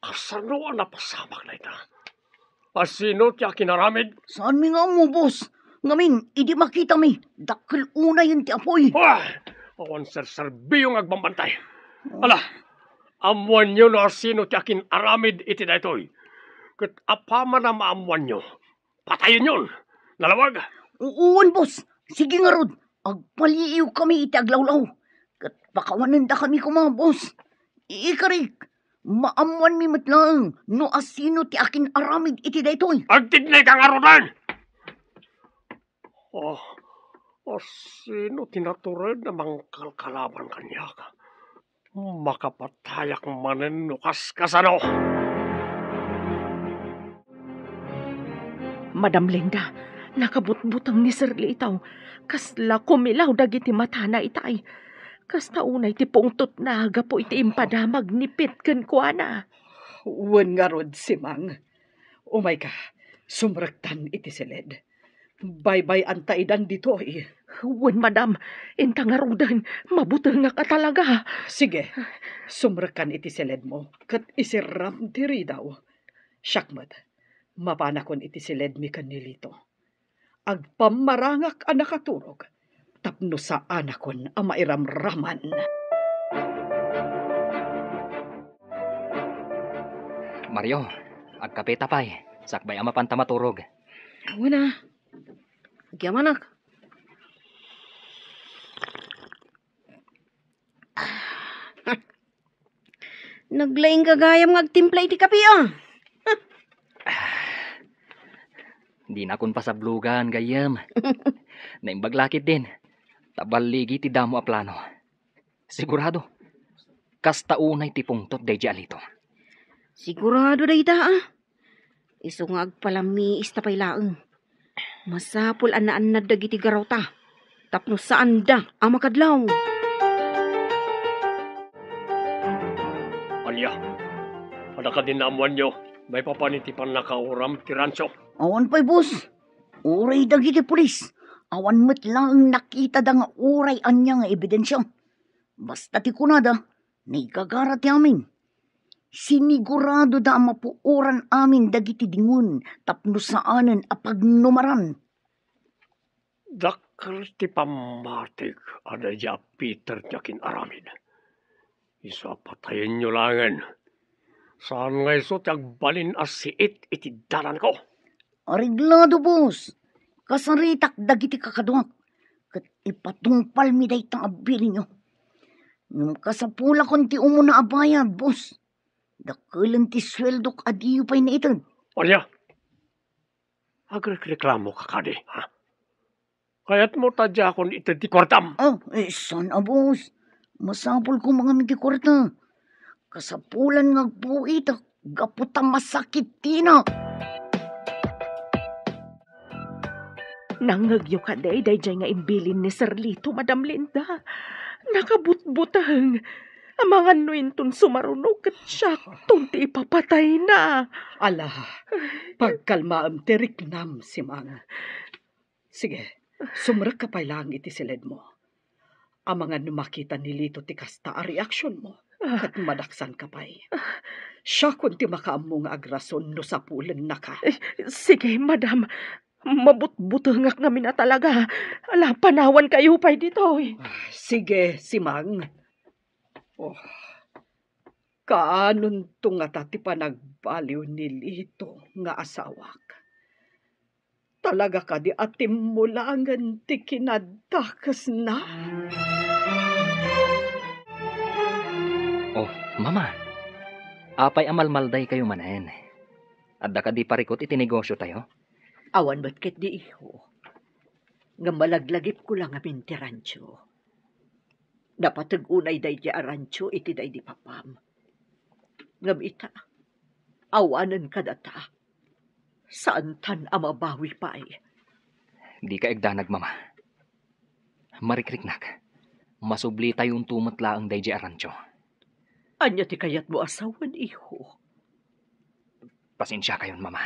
Kasano a napasamak dayta? A sino ti akinaramid? Saanmi nga ammo, boss. Ngamin, idi makitami, dakkel unayen ti apuy. Ah! Awan serserbiyo nga agbambantay. Ala, ammoanyo no a sino ti akin-aramid iti daytoy. Ket apaman a maammoanyo, patayenyon. Nalawag? Uwan, boss. Sige ngarud. Agpaliiwkami iti aglawlaw. Ket pakawanendakami koma, boss. Ikarik, maammoanmi met laeng no a sino ti akin-aramid iti daytoy. Agtignay ka ngaruden! Oh, a sino ti natured a mangkalkalaban kaniak? Makapatayak manen no kaskasano. Madam Linda, nakabutbuteng ni Sir Lito. Kasla kumilaw dagiti matana itay. Kasta unay ti pungtotna gapu iti impadamag ni Pete kenkuana. Wen ngarud, Simang. Umayka, sumrektan iti siled. Baybay-anta idan ditoy. Wen, madam, inta ngaruden, mabutengak a talaga. Sige, sumrekkan iti siledmo, ket isirram ti ridaw. Siak met, mapanakon iti siledmi ken ni Lito. Agpammarangak a nakaturog tapno saanakon a mairamraman. Mario, agkapeta pay. Sakbay a mapanta maturog. Awan a. Agyamanak. Naglaing gagayam nga agtimpla iti kape, a. Dinakon pasablogan, gayyem. Naimbag la ketdin. Ta balligi ti damo a plano. Sigurado, kasta unay ti pungtot daydi a Lito. Sigurado dayta, a. Isu nga agpalamiis ta pay laeng. Masapul a naannad dagiti garawta tapno saanda a makadlaw. Ania? Adda kadi naammoanyo maipapan iti pannakauram ti rancho? Awan pay, boss. Uray dagiti pulis, awan met laeng nakitada nga uray ania nga ebidensia. Basta ti kunada, naigagara ti amin. Siniguradoda a mapuoran amin dagiti dingon tapno saanen a pagnumaran. Dakkel ti pammatik a daydi a Peter ti akin-aramid. Isu a patayenyo laengen. Saan nga isu ti agbalin a siit iti dalanko. Areglado, boss. Kasaritak dagiti kakaduak, ket ipatungpalmi dayta a bilinyo. Ngem kasapulakon ti umuna a bayad, boss. Dakkelen ti sueldok a diyo pay naited. Ania? Agrekreklamoka kadi, ha? Kayatmo ta diakon ited ti kuartam? Ah, eh, saan a, boss. Masapul koma ngamin ti kuarta. Kasapulan nga agbuitak gapu ta masakit tinak. Nangngegyo kadi daydiay nga imbilin ni Sir Lito, Madam Linda? Nakabutbuteng. Amangan no inton sumaruno ket siakton ti ipapatayna. Ala, pagkalmaem ti riknam, Simang. Sige, sumrekka pay laeng iti siledmo. Amangan no makita ni Lito ti kasta a reaksionmo, ah, ket madaksanka pay. Siakon ti makaammo nga agrason no sapulennaka. Eh, sige, madam. Mabutbutengak ngamin a talaga. Ala, panawankayo pay ditoy. Ah, sige, Simang. Oh, kaanonto ngata ti panagbaliw ni Lito nga asawak? Talaga kadi a timmulangen ti kinadakesna? Oh, Mama, apay a malmaldaykayo manen? Adda kadi parikut iti negosiotayo? Awan met ketdi, iho. Ngem malaglagipko la ngamin ti rancho. Napateg unay daydi a rancho iti daydi papam. Ngem ita, awanen kadata. Saantan a mabawi pay. Dika agdanag, Mama. Marikriknak. Masublitayonto met laeng daydi a rancho. Ania ti kayatmo a sawen, iho? Pasensiakayon, Mama.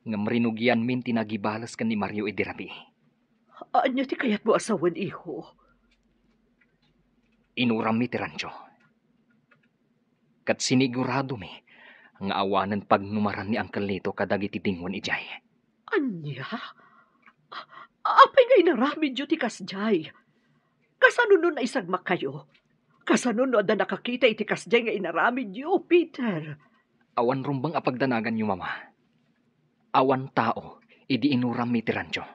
Ngem rinugianmin ti nagibales ken ni Mario idi rabii. Ania ti kayatmo a sawen, iho? Inurammi ti rancho. Ket siniguradomi nga awanen pagnumaran ni Uncle Lito kadagiti dingon idiay. Ania? A-, apay nga inaramidyo ti kasdiay? Kasano no naisagmakayo? Kasano no adda nakakita iti kasdiay nga inaramidyo, Peter? Awan rumbeng a pagdanaganyo, Mama. Awan tao idi inurammi ti rancho.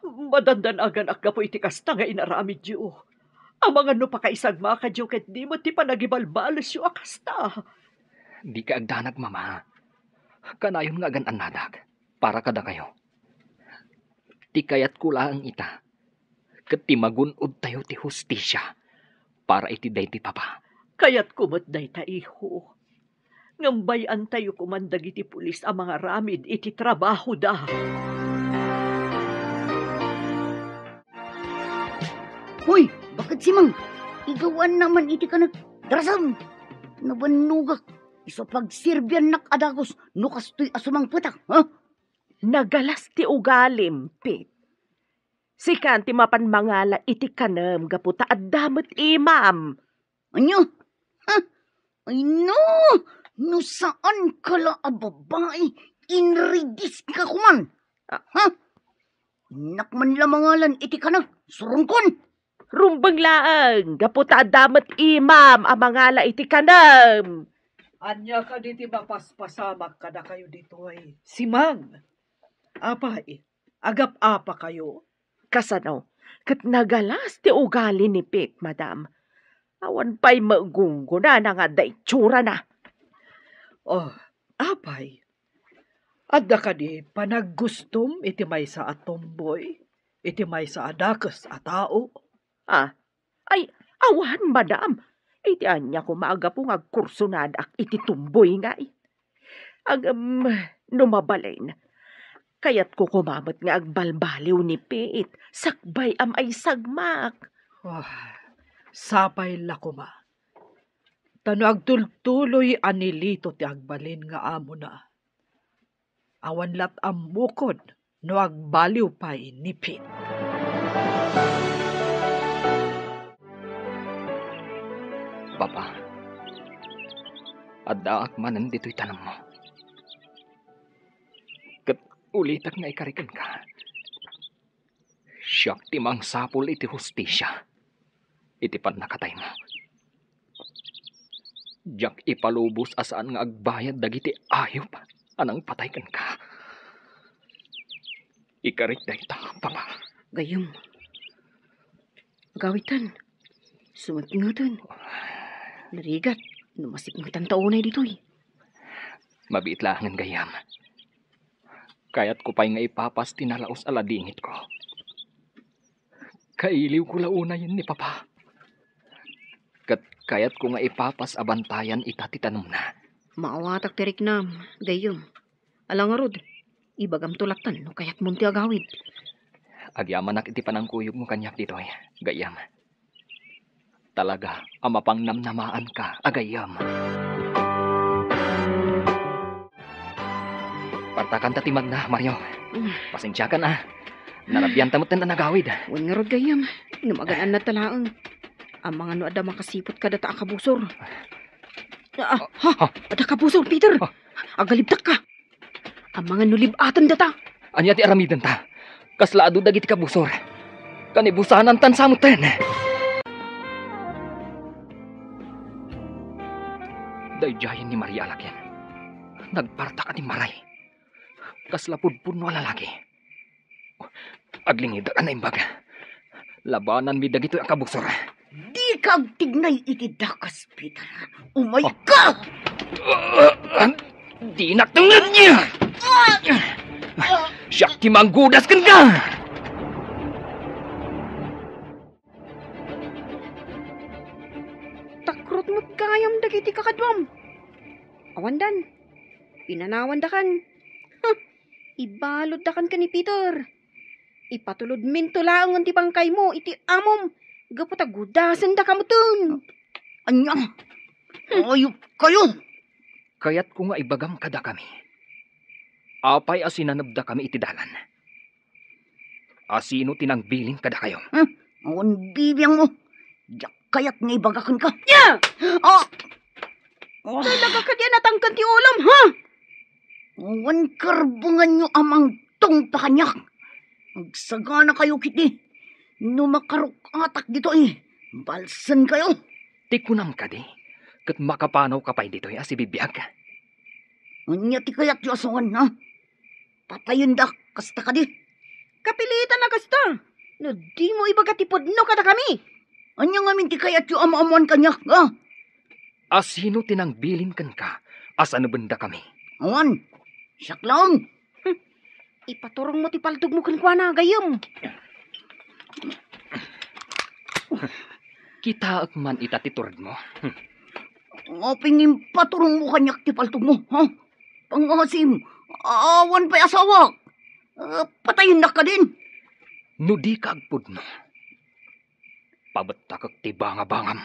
Madandanaganak gapu iti kasta nga inaramidyo. Amangan no pakaisagmakadyo ket di met ti panagibalbalesyo a kasta. Dika agdanag, Mama. Kanayon nga agan-annadak para kadakayo. Ti kayatko laeng ita, ket ti magun-odtayo ti hustisia para iti daydi papa. Kayatko met dayta, iho. Ngem bay-antayo koman dagiti pulis a mangaramid iti trabahoda. Hoy, baket Simang, igawaanna man iti kanag darasem. Nabannogak, isu a pagserbiannak a dagus no kastoy a sumangpetak, ha? Nagalas ti ugalim, Pete. Sika ti mapan mangala iti kanem gapu ta adda met imam. Ania? Ha? Ay no! No saanka la a babai, inridiska koman. Ah. Ha? Innak man la mangalan iti kanem, surongkon. Rumbeng laeng, gapu ta adda met imam a mangala iti kanem. Ania kadi ti mapaspasamak kadakayo ditoy, Simang? Apay, agap-apakayo? Kasano? Ket nagalas ti ugali ni Pete, madam. Awan pay magunggona nga adda itsurana. Oh, apay, adda kadi panaggustom iti maysa a tomboy, iti maysa a dakes a tao? Ah, ay, awan, madam. Iti ania koma a gapu nga agkursonadak iti tumboy ngay? Agam, no mabalin, kayatko koma met nga agbalbaliw ni Pete, sakbay a maisagmak. Ah, sapay la koma. Ta no agtultuloy a ni Lito ti agbalin nga amona, awan lat' ammokon no agbaliw pay ni Pete. Papa, addaak manen ditoy tanemmo. Ket ulitek nga ikari kenka. Siak ti mangsapul iti hustisia iti pannakataymo. Diak ipalubos a saan nga agbayad dagiti ayup a nangpatay kenka. Ikarik dayta, Papa. Gayyem. Agawidtan. Sumipngeten. Narigat no masipngetanta unay ditoy. Mabiit laengen, gayyem. Kayatko pay nga ipapas ti nalaus a ladingitko. Kailiwko la unayen ni Papa. Ket kayatko nga ipapas a bantayan ita ti tanemna. Maawatak ti riknam, gayyem. Ala ngarud, ibagamto lattan no kayatmon ti agawid. Agyamanak iti panangkuyogmo kaniak ditoy, gayyem. Talaga a mapangnamnamaanka a gayyem. Partakanta ti magna, Mario. Mm. Pasensiakan, a. Narabianta metten a nagawid. Wen ngarud, gayyem. No magan-annadta laeng. Amangan no adda makasiput kadata a kabusor. Ah, ha? Ha? Adda kabusor, Peter. Ha? Agalibtakka. Amangan no lib-aten data. Ania ti aramidenta? Kasla adu dagiti kabusor. Kanibusanantan sa metten. Daydiayen ni Maria a lakin. Nagpartak a dimmaray. Kasla pudpudno a lalaki. Aglingidak a naimbag. Labananmi dagitoy a kabusor. Dika agtignay iti dakes, Peter. Umayka! Ah, ah, ah, dinak tungod niya! Siak ti manggudas kenka! Takrot met gayam dagiti kakaduam. Awandan. Pinanawandakan. Huh! Ibaluddakan ken ni Peter. Ipatulodminto laengen ti bangkaymo iti amom gapu ta gudasendaka metten. Ania? Hmm. Ayupkayo! Kayatko nga ibagam kadakami. Apay a sinanebdakami iti dalan? Asino ti nangbilin kadakayo? Hmm? Awan bibiangmo. Diak kayat nga ibaga kenka. Nia! Ah! Ah! Talaga kadi a natangken ti ulom, ha? Awan karbenganyo a mangtungpa kaniak. Agsaganakayo ketdi. No makaruk-atak ditoy, balsenkayo. Ti kunam kadi, ket makapanawka pay ditoy a sibibiag? Ania ti kayatyo a sawen, ha? Patayendak, kasta kadi? Kapilitan a kasta. No dimo ibaga ti pudno kadakami. Ania ngamin ti kayatyo a maammoan kaniak, ha? Asino ti nangbilin kenka a sanebendakami? Awan, siak laeng. Hmm. Ipaturongmo ti paltogmo kenkuana, gayyem. Kitaek man ita ti turedmo. Hmm. Apay nga impaturongmo kaniak ti paltogmo, ha? Pangasim, awan pay asawak. Ah, patayennak kadin. No dika agpudno, pabettakek ti bangabangam.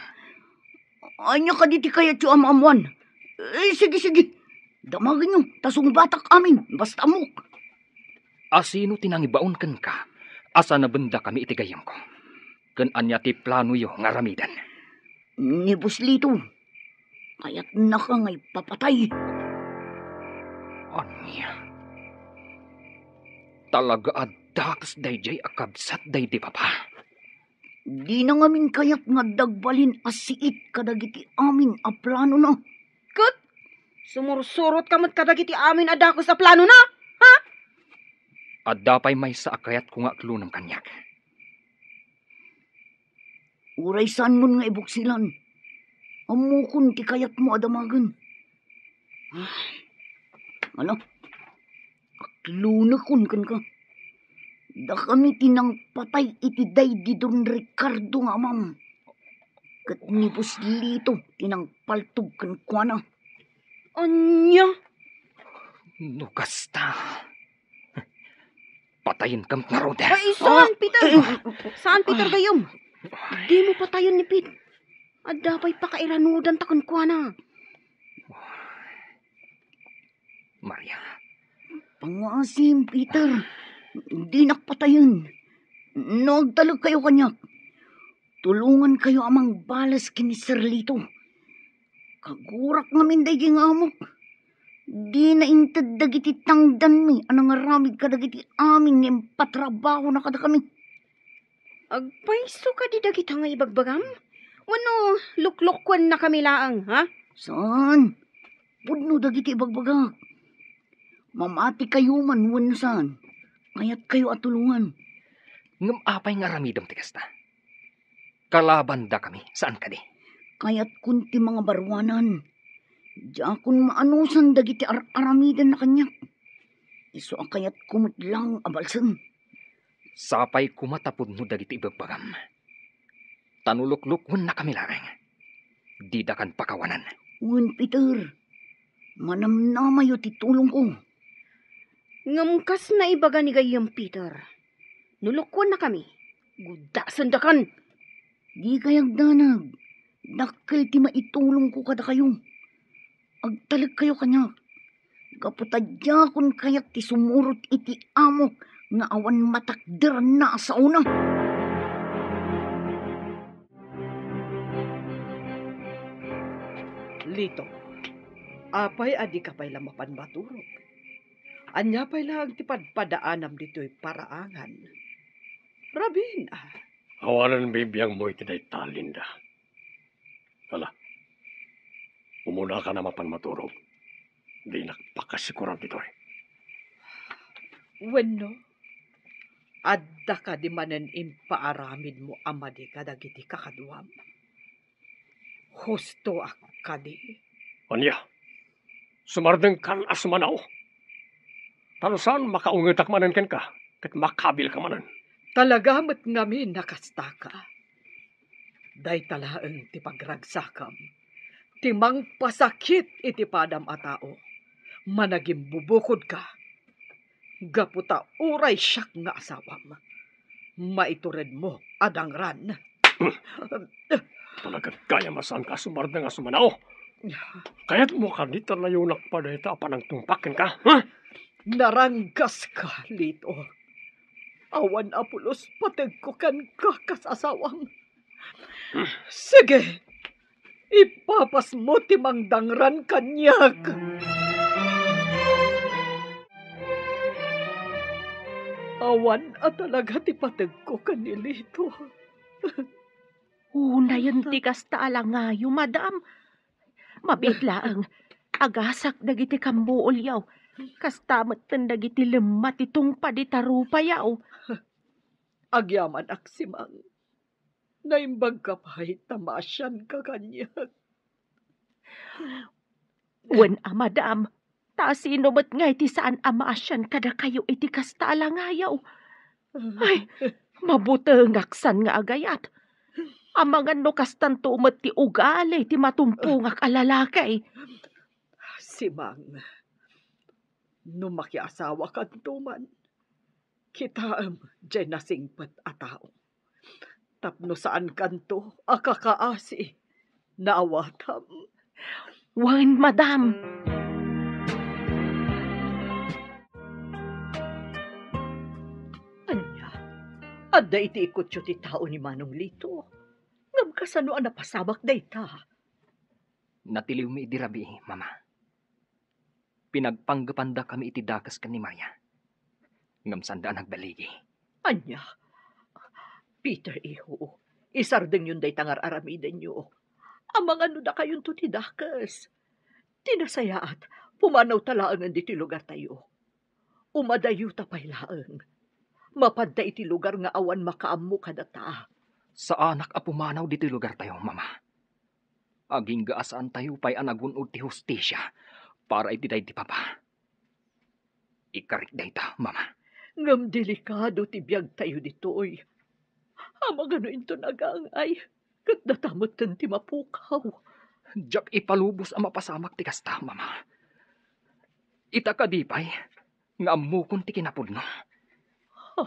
Ania kadi ti kayatyo a maammoan? Eh, sige, sige. Damagenyo, ta sungbatak amin, basta ammok. Asino ti nangibaon kenka a sanebendakami iti gayyemko? Ken ania ti planoyo nga aramiden? Ni Boss Lito, kayatnaka nga ipapatay. Ania? Talaga a dakes daydiay a kabsat daydi, Papa. Dina ngamin kayat nga adda agbalin a siit kadagiti amin a planona. Ket sumursurotka met kadagiti amin a dakes a planona, ha? Adda pay maysa a kayatko nga aklonem kaniak. Uray saanmon nga ibuksilan, ammokon ti kayatmo a damagen. Ah, ala, aklonekon kenka. Dakami ti nangpatay iti daydi Don Ricardo nga amam. Ket ni Boss Lito ti nangpaltog kenkuana. Ania? No kasta, patayen kam ngarud. Ay, saan, Peter? Saan, Peter, gayyem? Dimo patayen ni Pete. Adda pay pakairanudanta kenkuana. Maria. Panguasim, Peter. Dinak patayen. No agtalekkayo kaniak, tulongankayo a mangbales ken ni Sir Lito. Kagurak ngamin daydi nga amok. Dina inted dagiti tangdanmi a nangaramid kadagiti amin nga impatrabahona kadakami. Agpayso kadi dagita nga ibagbagam? Wenno luklukkuennakami laeng, ha? Saan. Pudno dagiti ibagbagak. Mamatikayo man wenno saan, kayatkayo a tulongan. Ngem apay nga aramidem ti kasta? Kalabandakami, saan kadi? Kayatkon ti mangabaruanan. Diakon maanusan dagiti ar-aramidenna kaniak. Isu a kayatko met laeng a balsem. Sapay koma ta pudno dagiti ibagbagam. Ta no luklukkuennakami laeng, didakan pakawanan. Wen, Peter, manamnamayo ti tulongko. Ngem kas naibaga ni gayyem, Peter, no lukkuennakami, guddasendakan. Dikay agdanag. Dakkel ti maitulongko kadakayo. Agtalekkayo kaniak. Gapu ta diakon kayat ti sumurot iti amok nga awan matakderanna a saona. Lito, apay a dika pay la mapan maturog? Ania pay laeng ti padpadaanam ditoy paraangan? Rabiin a. Awanen bibiangmo iti dayta, Linda. Ala, umunaka a mapan maturog. Dinak pakasikuran ditoy. Wenno, adda kadi manen impaaramidmo a madi kadagiti kakaduam? Husto a kadi? Ania? Sumardengkan a sumanao? Ta no saan, makaungetak manen kenka, ket makabilka manen. Talaga met ngamin a kastaka. Dayta laeng ti pagragsakam, ti mangpasakit iti padam a tao. Managimbubukodka, gapu ta uray siak nga asawam, maituredmo a dangran. Talaga gayam a saanka a sumardeng a sumanao. Kayatmo kadi ta layonak pay dayta a panangtungpak kenka, ha? Naranggaska, Lito. Awan a pulos pategko kenka kas asawam. Sige, ipapasmo ti mangdangran kaniak. Awan a talaga ti pategko ken ni Lito. Unayen ti kasta a langayo, madam. Mabiit laeng, agasak dagiti kammuolyo. Kasta metten dagiti lemma ti tungpad ita rupayo. Agyamanak, Simang. Naimbagka pay ta maasianka kaniak. Wen a, madam, ta sino met ngay ti saan a maasian kadakayo iti kasta a langayo? Ay, mabutengaksan nga agayat. Amangan no kastanto met ti ugali ti matumpongak a lalaki. Simang, no makiasawakanto man, kitaem diay nasingpet a tao. Tapno saankanto a kakaasi, naawatam. Wen, madam. Ania, adda iti ikutyo ti tao ni Manong Lito? Ngem kasano a napasamak dayta? Natiliwmi idi rabii, Mama. Pinagpanggepandakami iti dakes ken ni Maria. Ngem sanda a nagbaligi. Ania? Peter, iho, isardengyon dayta nga ar-aramidenyo. Amangan no dakayonto ti dakes. Ti nasayaat, pumanawta laengen ditoy lugartayo. Umadayota pay laeng. Mapanta iti lugar nga awan makaammo kadata. Saanak a pumanaw ditoy lugartayo, Mama. Agingga a saantayo pay a nagun-od ti hustisia para iti daydi papa. Ikarik dayta, Mama. Ngem delikado ti biagtayo ditoy. Amagano inton agaangay, ket data metten ti mapukaw. Diak ipalubos a mapasamak ti kasta, Mama. Ita kadi pay nga ammokon ti kinapudno. Ha?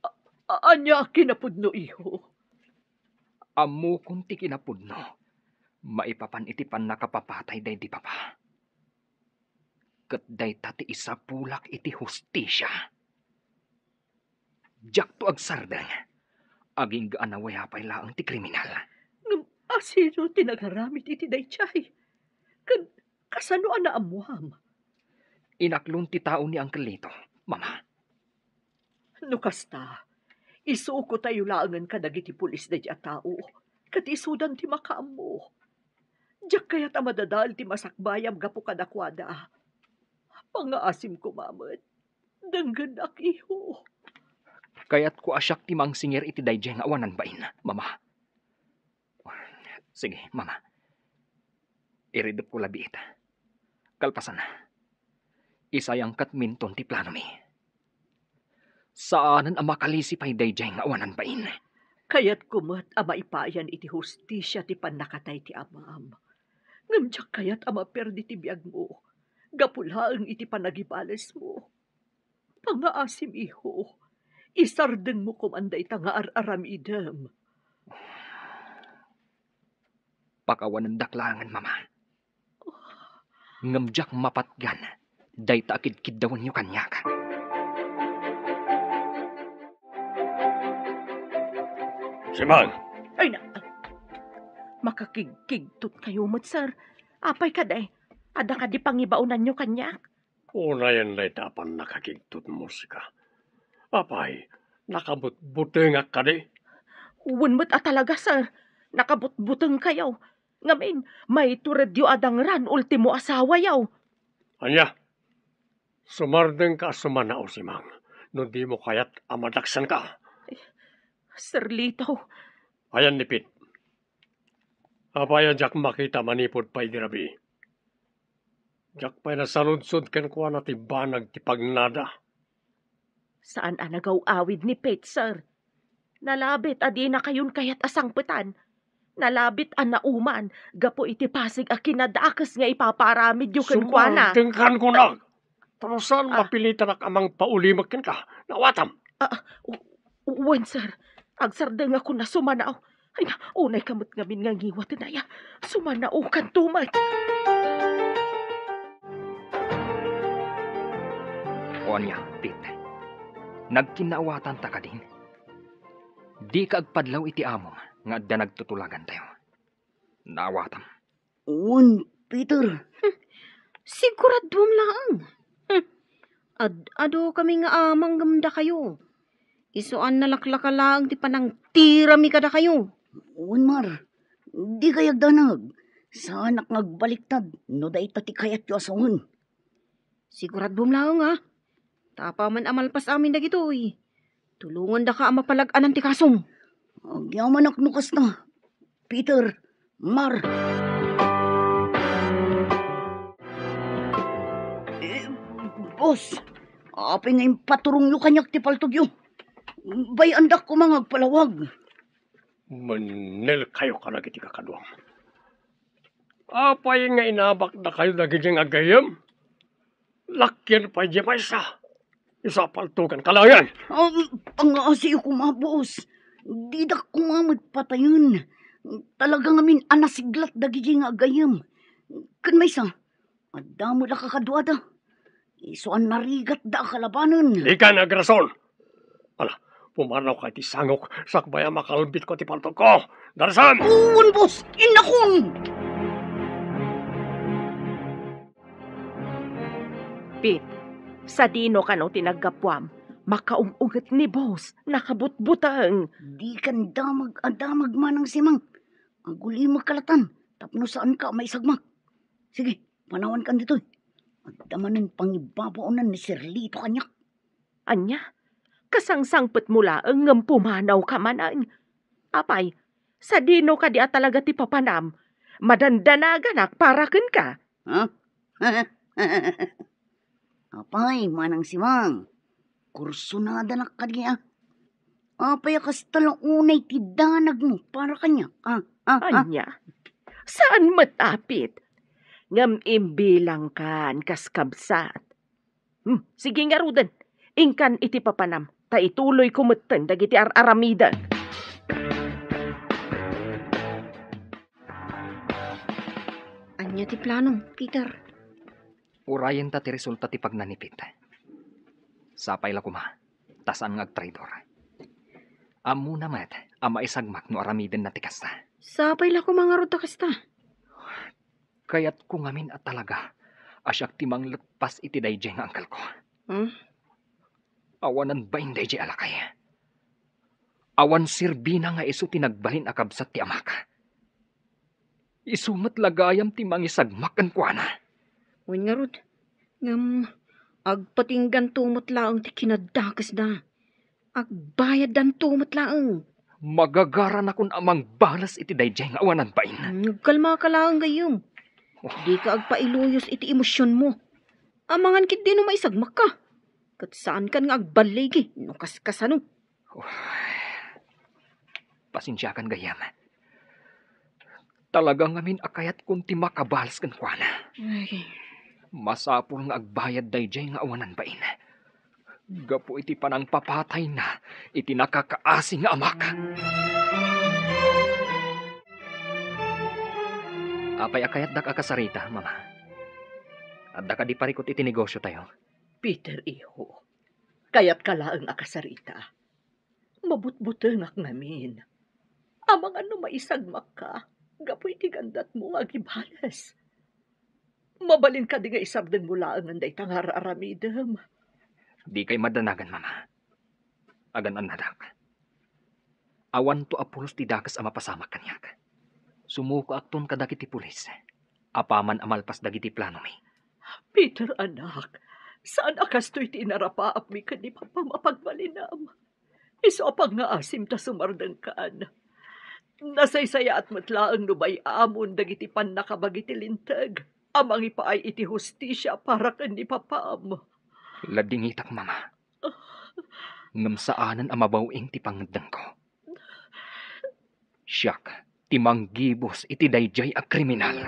A-, a-, ania a kinapudno, iho? Ammokon ti kinapudno maipapan iti pannakapapatay daydi papa. Ket dayta ti isapulak iti hustisia. Diakto agsardeng, agingga a nawayaw pay laeng ti kriminal. Ngem asino ti nagaramid iti daydiay? Ken kasano a naammuam? Inaklon ti tao ni Uncle Lito, Mama. No kasta, isukotayo laengen kadagiti pulis daydiay a tao, ket isudan ti makaammo. Diak kayat a madadael ti masakbayam gapu kadakuada. Pangaasim koma met. Denggenak, iho. Kayatko a siak ti mangsinger iti daydiay nga awanan bain, Mama. Sige, Mama. Iridepko labiit. Kalpasanna, isayangkatminton ti planomi. Saanen a makalisi pay daydiay nga awanan bain. Kayatko met a maipayan iti hustisia ti pannakatay ti amam. Ngem diak kayat a maperdi ti biagmo gapu laeng iti panagibalesmo. Pangaasim, iho. Isardengmo koman dayta nga ar-aramidem. Pakawanendak laengen, Mama. Ngem diak mapatgan dayta a kidkiddawenyo kaniak. Simang! Ay, na, makakigkigtot kayo met, sir. Apay kadi? Adda kadi pangibaonanyo kaniak? Unayen dayta a pannakakigtotmo, sika. Apay, nakabutbutengak kadi? Wen met a talaga, sir. Nakabutbuteng kayo. Ngamin, maituredyo a dangran ultimo asawayo. Ania? Sumardengka a sumanao, Simang, no dimo kayat a madaksanka. Sir Lito. Ayan ni Pete. Apay a diak makita manipud pay idi rabii? Diak pay nasaludsod kenkuana ti banag ti pagnada. Saan a nagaw-awid ni Pete, sir. Nalabit a dinakayon kayat a sangpetan. Nalabit a nauman gapu iti pasig a kinadakes nga ipapaaramidyo kenkuana. Sumardengkan kunak. Tapno saan mapilitanak a mangpaulimek kenka. Naawatam. Ah, u-, wen, sir. Agsardengakon a sumanao. Ay, na, unayka met ngamin nga ngiwaten aya. Sumanaokanto met. O ania, Pete? Nagkinnaawatanta kadin? Dika agpadlaw iti amom nga adda nagtutulagantayo. Naawatam. Wen, Peter. Hmm. Siguraduam laeng. Hmm. Ad-adu kami nga amang ngem dakayo. Isu a nalaklaka laeng ti panangtirami kadakayo. Wen, Mar. Dika agdanag. Saanak nga agbaliktad no dayta ti kayatyo a sawen. Siguraduam laeng, a. Ta apaman a malpas amin dagitoy, tulongandaka a mapalag-anan ti kasom. Agyamanak no kasta, Peter, Mar. Eh, boss, apay nga impaturongyo kaniak ti paltogyo? Bay-andak koma nga agpalawag. Mennel kayo kadagiti kakaduam. Apay nga inabakdakayo dagiti nga gayyem? Lakkien pay diay maysa. Isu a paltogan ka laengen. Um, pangaasiyo koma, boss. Didak koma met patayen. Talaga ngamin a nasiglat dagiti nga gayyem. Ken maysa, adda met a kakaduada. Isu a narigatda a kalabanen. Dika agrason. Ala, pumanawka iti sangok, sakbay a makalbitko ti paltogko. Darasam! Wen, boss! Innakon! Pete, sadino kano ti naggapuam? Makaung-unget ni boss, nakabutbuteng. Dikan damag a damag, Manang Simang. Agulimekka latan tapno saanka a maisagmak. Sige, panawankan ditoy. Adda manen pangibabaonan ni Sir Lito kaniak. Ania? Kasangsangpetmo laeng ngem pumanawka manen. Apay, sadino kadi a talaga ti papanam? Madandanaganak para kenka. Ha? Apay, Manang Simang, Kursunadanak kadi, a. Apay a kasta la unay ti danagmo para kaniak, a? A, a? Ania? Saan met, a, Pit? Ngem imbilangkan kas kabsat. Hmm, sige ngaruden. Inkan iti papanam, ta ituloyko metten dagiti ar-aramidek. Ania ti planom, Peter? Urayenta ti resulta ti pagnanipit. Sapay la koma, ta saan nga agtraidor. Ammona met a maisagmak no aramidenna ti kasta. Sapay la koma ngarud ta kasta. Kayatko ngamin a talaga a siak ti mangletpas iti daydiay nga angkelko. Hmm? Awanan bain daydiay a lakay. Awan serbina nga isu ti nagbalin a kabsat ti amak. Isu met la gayam ti mangisagmak kenkuana. Wen ngarud, ngem agpatingganto met laeng ti kinadakesda. Agbayaddanto met laeng. Magagaranakon a mangbales iti daydiay nga awanan bain. Hmm, agkalmaka laeng gayyem. Oh. Dika agpailuyos iti emosionmo. Amangan ketdi no maisagmakka. Ket saankan nga agballigi no kaskasano. Oh. Pasensiakan gayyem. Talaga ngamin a kayatkon ti makabales kenkuana. Ay. Masapul nga agbayad daydiay nga awanan bain. Gapu iti panangpapatayna iti nakakaasi nga amak. Apay a kayatdak a kasarita, Mama? Adda kadi parikut iti negosiotayo? Peter, iho, kayatka laeng a kasarita. Mabutbutengak ngamin. Amangan no maisagmakka gapu iti gandatmo nga agibales. Mabalin kadi nga isardengmo laengen dayta nga ar-aramidem? Dikay madanagan, Mama. Agan-annadak. Awanto a pulos ti dakes a mapasamak kaniak. Sumukoakton kadagiti pulis. Apaman a malpas dagiti planomi. Peter, anak, saan a kastoy ti inarapaapmi ken ni Papam a pagbalinam. Isu a pangngaasim ta sumardengkan. Nasaysayaat met laeng no bay-amon dagiti pannakabagi ti Linteg a mangipaay iti hustisia para ken ni Papam. Ladingitak, Mama. Ngem saanen a mabaw-ing ti pangngeddengko. Siak ti manggibus iti daydiay a kriminal.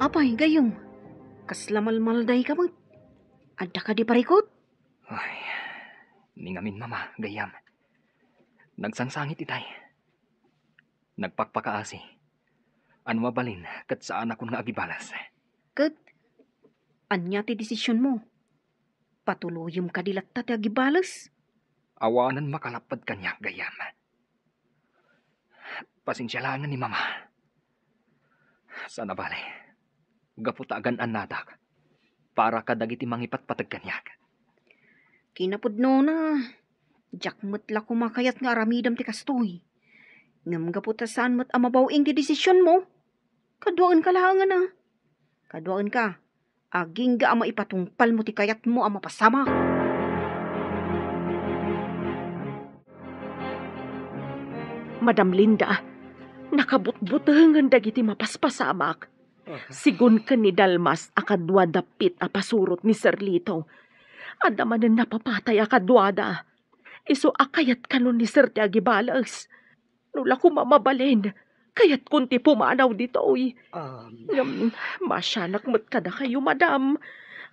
Apay, gayyem, kasla malmaldayka met? Adda kadi parikut? Ay, ni ngamin, Mama, gayyem. Nagsangsangit itay. Nagpakpakaasi. Ania mabalin ket saanakon nga agibales. Ket ania ti desisionmo? Patuloyem kadi latta ti agibales? Awanen makalapped kaniak, gayyem. Pasensia laengen ni Mama. Saan a bale, gapu ta agan-annadak para kadagiti mangipatpateg kaniak. Kinapudnona, diak met la koma kayat nga aramidem ti kastoy. Ngem gapu ta saan met a mabaw-ing ti desisionmo, kaduaenka laengen a. Kaduaenka, agingga a maipatungpalmo ti kayatmo a mapasamak. Madam Linda, nakabutbutengen dagiti mapaspasamak. Aha. Sigun ken ni Dalmas a kadua dapit a pasurot ni Sir Lito, adda manen napapatay a kaduada. Isu a kayat kano ni Sir ti agibales. No la koma mabalin, kayatkon ti pumanaw ditoy. Um. Ngem, masianak met kadakayo, madam.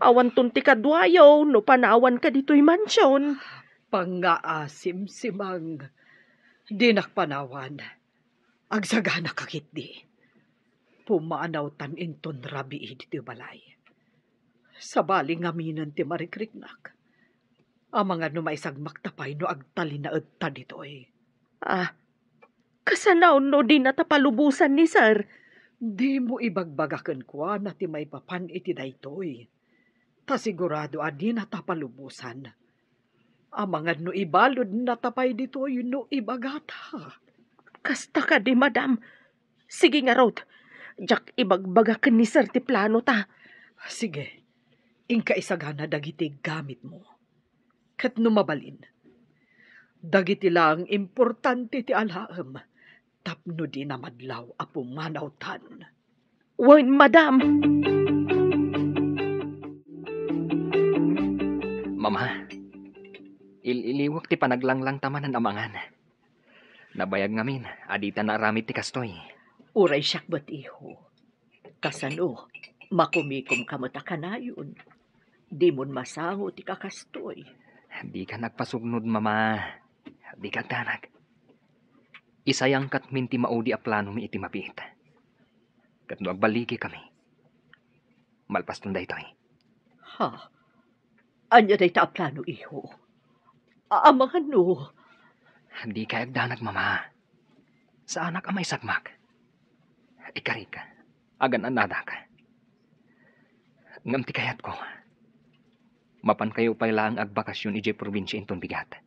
Awanton ti kaduayo no panawanka ditoy mansion. Pangngaasim, Simang. Dinak panawan. Agsaganaka ketdi. Pumanawtan inton rabii ditoy balay. Sabali ngaminen ti marikriknak. Amangan no maisagmakta pay no agtalinaedta ditoy. Ah, kasano no dinata palubosan ni Sir? Dimo ibagbaga kenkuana ti maipapan iti daytoy. Ta sigurado a dinata palubosan. Amangan no ibaludnata pay ditoy no ibagata. Kasta kadi, madam. Sige ngarud, diak ibagbaga ken ni Sir ti planota. Sige, inka isagana dagiti gamitmo. Ket no mabalin, dagiti laeng importante ti alaem tapno dina madlaw a pumanawtan. Wen, madam. Ama, il-iliwek ti panaglanglang ta manen a mangan. Nabayag ngamin a dita naaramid ti kastoy. Uray siak met, iho. Kasano, makumikomka met a kanayon? Dimon masango ti kakastoy. Dika agpasugnod, Mama. Dika agdanag. Isayangkatmin ti maudi a planomi iti mabiit. Ket no agballigikami, malpaston daytoy. Ha? Ania dayta a plano, iho? Amangan no. Dika agdanag, Mama. Saanak a maisagmak. Ikarik, agan-annadak. Ngem ti kayatko, mapankayo pay laeng agbakasyon idiay probinsia inton bigat.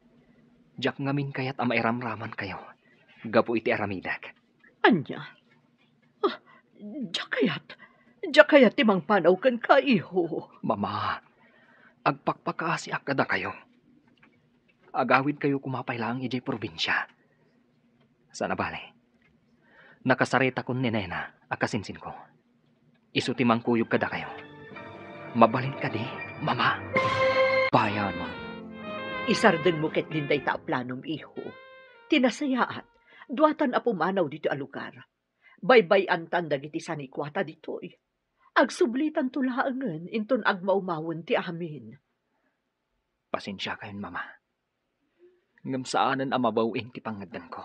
Diak ngamin kayat a mairamramankayo gapu iti aramidek. Ania? Ah, diak kayat. Diak kayat ti mangpanaw kenka, iho. Mama, agpakpakaasiak kadakayo. Agawidkayo koma pay laeng idiay probinsia. Sana bale, nakasaritakon ni Nena a kasinsinko. Isu ti mangkuyog kadakayo. Mabalin kadi, Mama? Bayan. Isardengmo ketdin dayta a planom, iho. Ti nasayaat, duatan a pumanaw ditoy a lugar. Baybay-antan dagiti sanikuata ditoy. Agsublitanto laengen inton agmawmawen ti amin. Pasensiakayon, Mama. Ngem saanen a mabaw-in ti pangngeddengko.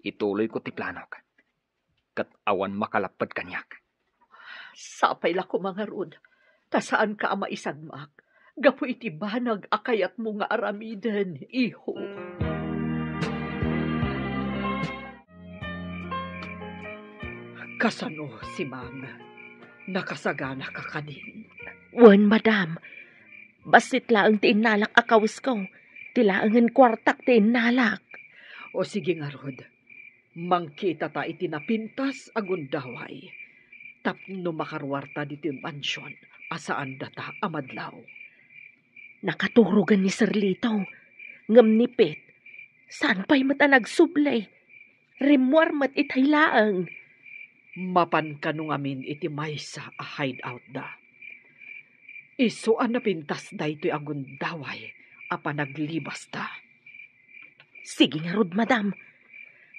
Ituloyko ti planok, ket awan makalapped kaniak. Sapay la koma ngarud, ta saanka a maisagmak gapu iti banag a kayatmo nga aramiden, iho. Kasano, Simang? Nakasaganaka kadin? Wen, madam. Bassit laeng ti innalak a kawesko. Ti laengen kuartak ti innalak. O sige ngarud, mangkitata iti napintas a gundaway tapno makaruarta ditoy mansion a saan data a madlaw. Nakaturogen ni Sir Lito, ngem ni Pete, saan pay met a nagsubli. Rimmuar met itay laeng. Mapan kano ngamin iti maysa a hideout da. Isu a napintas daytoy a gundaway a panaglibasta. Sige ngarud, madam.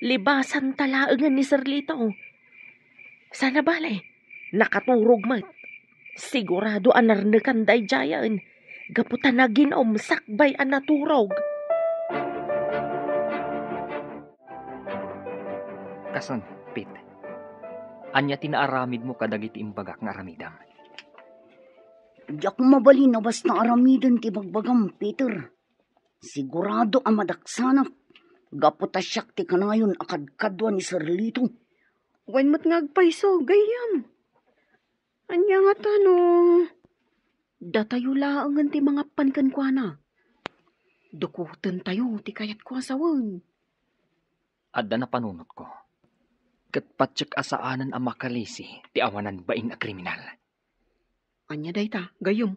Libasanta laengen ni Sir Lito. Sana bale, nakaturog met. Sigurado a narnekan daydiayen, gapu ta naginom sakbay a naturog. Kasan, Pete? Ania ti naaramidmo kadagiti imbagak nga aramidem? Diak mabalin a basta aramiden ti bagbagam, Peter. Sigurado a madaksanak, gapu ta siak ti kanayon a kadkadua ni Sir Lito. Wen met nga agpayso, gayyem. Ania ngata no datayo laengen ti mangappan kenkuana? Dukotentayo ti kayatko a sawen. Adda napanunotko. Ket patiek a saanen a makalisi ti awanan bain a kriminal. Ania dayta, gayyem?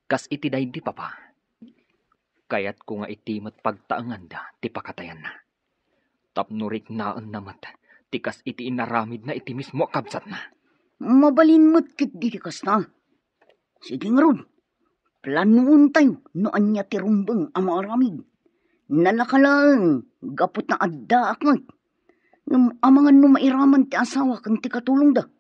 Kas iti daydi, Papa, kayatko nga iti met pagtaenganda ti pakatayanna. Tapno riknaenna met ti kas iti inaramidna iti mismo a kabsatna. Mabalin met ketdi ti kasta. Sige ngarud, planoentayo no ania ti rumbeng a maaramid. Nalaka laeng gapu ta addaak met. Ngem amangan no mairaman ti asawa ken ti katulongda.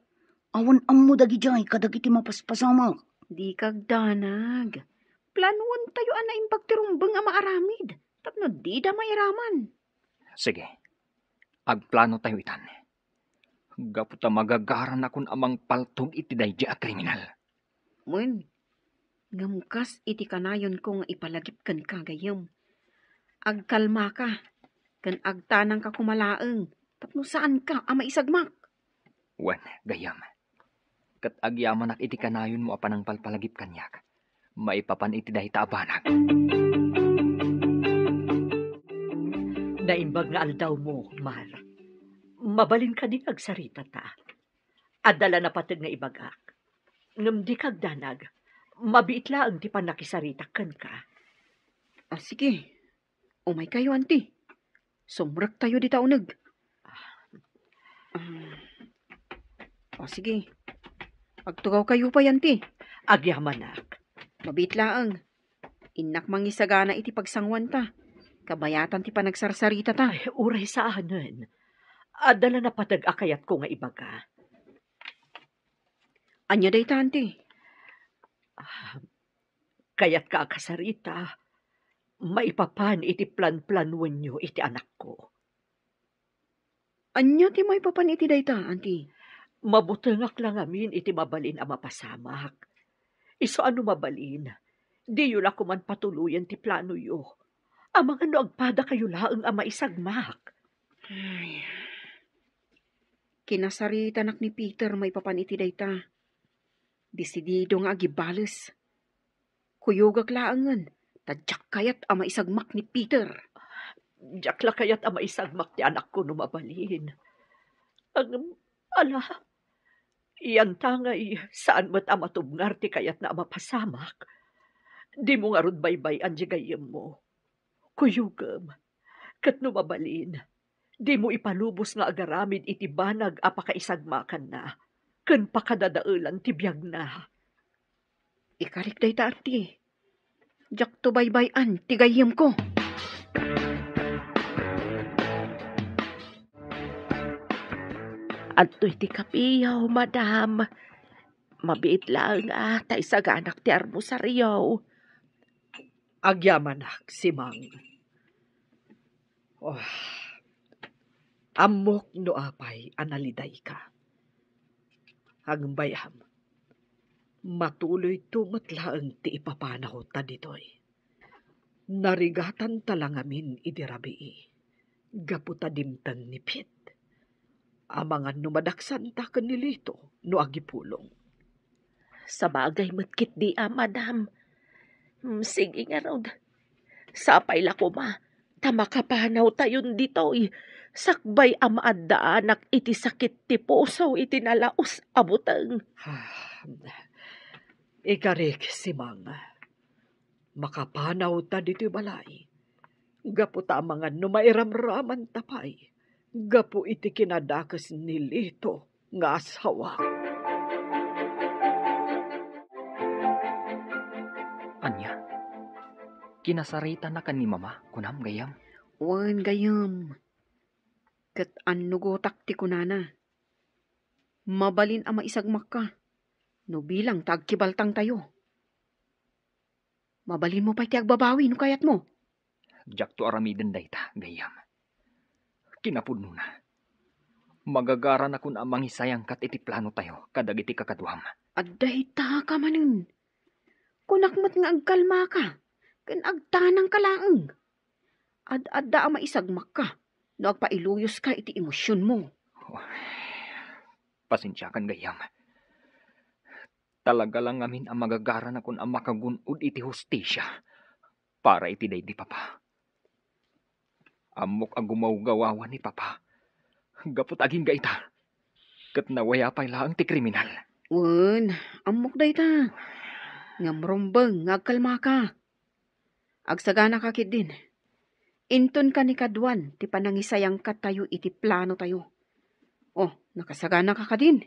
Awan ammo dagidiay kadagiti mapaspasamak. Dika agdanag. Planoentayo a naimbag ti rumbeng a maaramid tapno dida mairaman. Sige, agplanotayo itan. Gapu ta magagaranakon a mangpaltog iti daydi a kriminal. Wen, ngem kas iti kanayonko nga ipalagip kenka, gayyem, agkalmaka ken agtanangka koma laeng tapno saanka a maisagmak. Wen, gayyem, ket agyamanak iti kanayonmo a panangpalpalagip kaniak maipapan iti dayta a banag. Naimbag nga aldawmo, Mar. Mabalin kadi nga agsaritata. Adda la napateg nga ibagak. Ngem dika agdanag. Mabiit laeng ti pannakisaritak kenka. Ah, sige. Umaykayo, anti. Sumrektayo dita uneg. Ah. Ah, sige. Agtugawkayo pay, anti. Agyamanak. Mabiit laeng. Innak mangisagana iti pagsanguanta. Kabayatan ti panagsarsaritata. Ay, uray saanen. Adda la napateg a kayatko nga ibaga. Ania dayta, anti? Ah, kayatka a kasarita, maipapan iti planplanuenyo iti anakko. Ania ti maipapan iti dayta, anti? Mabutengak la ngamin iti mabalin a mapasamak. Isu a no mabalin, diyo la koman patuloyen ti planoyo. Amangan no agpadakayo laeng a maisagmak. Ay. Kinasaritanak ni Peter maipapan iti dayta. Desidido nga agibales. Kuyogak laengen, ta diak kayat a maisagmak ni Peter. Diak la kayat a maisagmak ti anakko no mabalin. Ngem, ala, yantangay, saan met a matubngar ti kayatna a mapasamak. Dimo ngarud baybay-an diay gayyemmo. Kuyogem, ket no mabalin, dimo ipalubos nga agaramid iti banag a pakaisagmakanna ken pakadadaelan ti biagna. Ikarik dayta, anti. Diakto baybay-an ti gayyemko. Adtoy ti kapiyo, madam. Mabiit laeng a ta isaganak ti armusaryo. Agyamanak, Simang. Oh, ammok no apay a nalidayka. Agbayam, matuloyto met laeng ti ipapanawta ditoy. Narigatanta la ngamin idi rabii, gapu ta dimteng ni Pete. Amangan no madaksanta ken ni Lito no agipulong. Sabagay met ketdi a, madam. Mm, sige ngarud. Sapay la koma ta makapanawtayon ditoy, sakbay a maaddaanak iti sakit ti puso iti nalaus a buteng. Ah, ikarik, Simang. Makapanawta ditoy balay. Gapu ta amangan no mairamramanta pay gapu iti kinadakes ni Lito nga asawa. Ania? Kinasaritanaka ni Mama, kunam, gayyem? Wen, gayyem. Ket annugotak ti kunana. Mabalin a maisagmakka no bilang ta agkibaltangtayo. Mabalinmo pay ti agbabawi no kayatmo. Diakto aramiden dayta, gayyem. Kinapudnona, magagaranakon a mangisayangkat iti planotayo kadagiti kakaduam. Adda itaka manen. Kunak met nga agkalmaka ken agtanangka laeng. Ad-adda a maisagmakka no agpailuyoska iti emosionmo. Pasensiakan, gayyem. Talaga la ngamin a magagaranakon a makagun-od iti hustisia para iti daydi papa. Ammok a gumawgawawa ni papa gapu ta agingga ita, ket nawaya pay laeng ti kriminal. Wen, ammok dayta. Ngem rumbeng nga agkalmaka. Agsaganaka ketdin. Inton kanikaduan ti panangisayangkatayo iti planotayo. Oh, nakasaganaka kadin?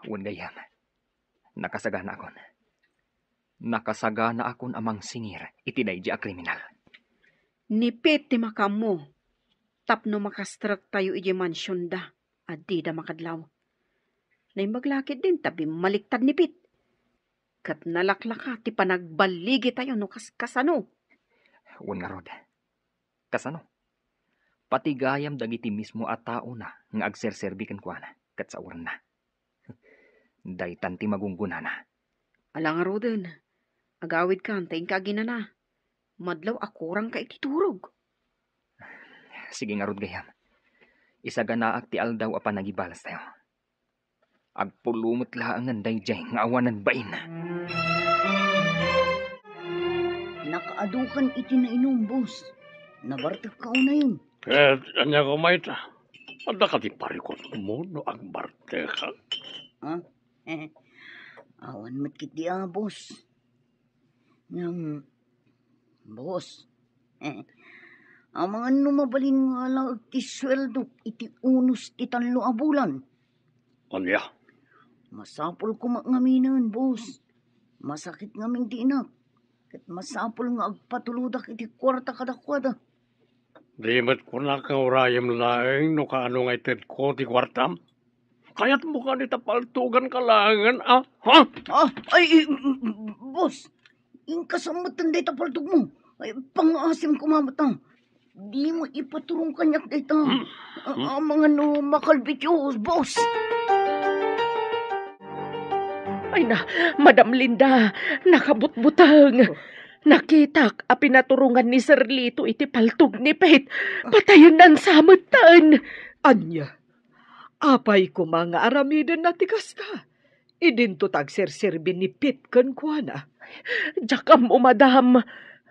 Wen, gayyem. Nakasaganaakon. Nakasaganaakon a mangsingir iti daydi a kriminal. Ni Pete ti makaammo tapno makastrektayo idiay mansionda a dida makadlaw. Naimbag la ketdin ta bimmaliktad ni Pete. Ket nalaklaka ti panagballigitayo no kaskasano. Wen ngarud. Kasano? Pati gayam dagiti mismo a taona nga agserserbi kenkuana ket sawenna. Daytan ti magunggonana. Ala ngaruden, agawidkan ta inka aginana. Madlaw a kurangka iti turog. Sige ngarud, gayyem. Isaganaak ti aldaw a panagibalastayo. Agpulong met laengen daydiay nga awanen bain. Nakaadukan iti nainum, boss. Nabartekka unayen. Ket ania koma ita? Adda kadi parikutmo no agbartekak? Ha? Awan met ketdi a, boss. Ngem, boss, amangan no mabalin nga alaek ti sueldok iti unos ti tallo a bulan. Ania? Masapul koma ngaminen, boss. Masakit ngamin ti inak. Ket masapul nga agpatulodak iti kuarta kadakuada. Di met kunak nga urayem laeng no kaano nga itedko ti kuartam? Kayatmo kadi ta paltuganka laengen, a? Ha? Ah, ay, eh, mm, mm, boss, inka sa met dayta paltogmo. Ay, pangngaasim koma met, a. Dimo ipaturong kaniak dayta. Hmm? A, amangan no makalbit, boss. Ay na, Madam Linda, nakabutbuteng. Oh. Nakitak a pinaturongan ni Sir Lito iti paltog ni Pete. Ah. Patayennan sa metten. Ania? Apay koma nga aramidenna ti kasta? Idinto ta agserserbi ni Pete kenkuana. Diak ammo, madam.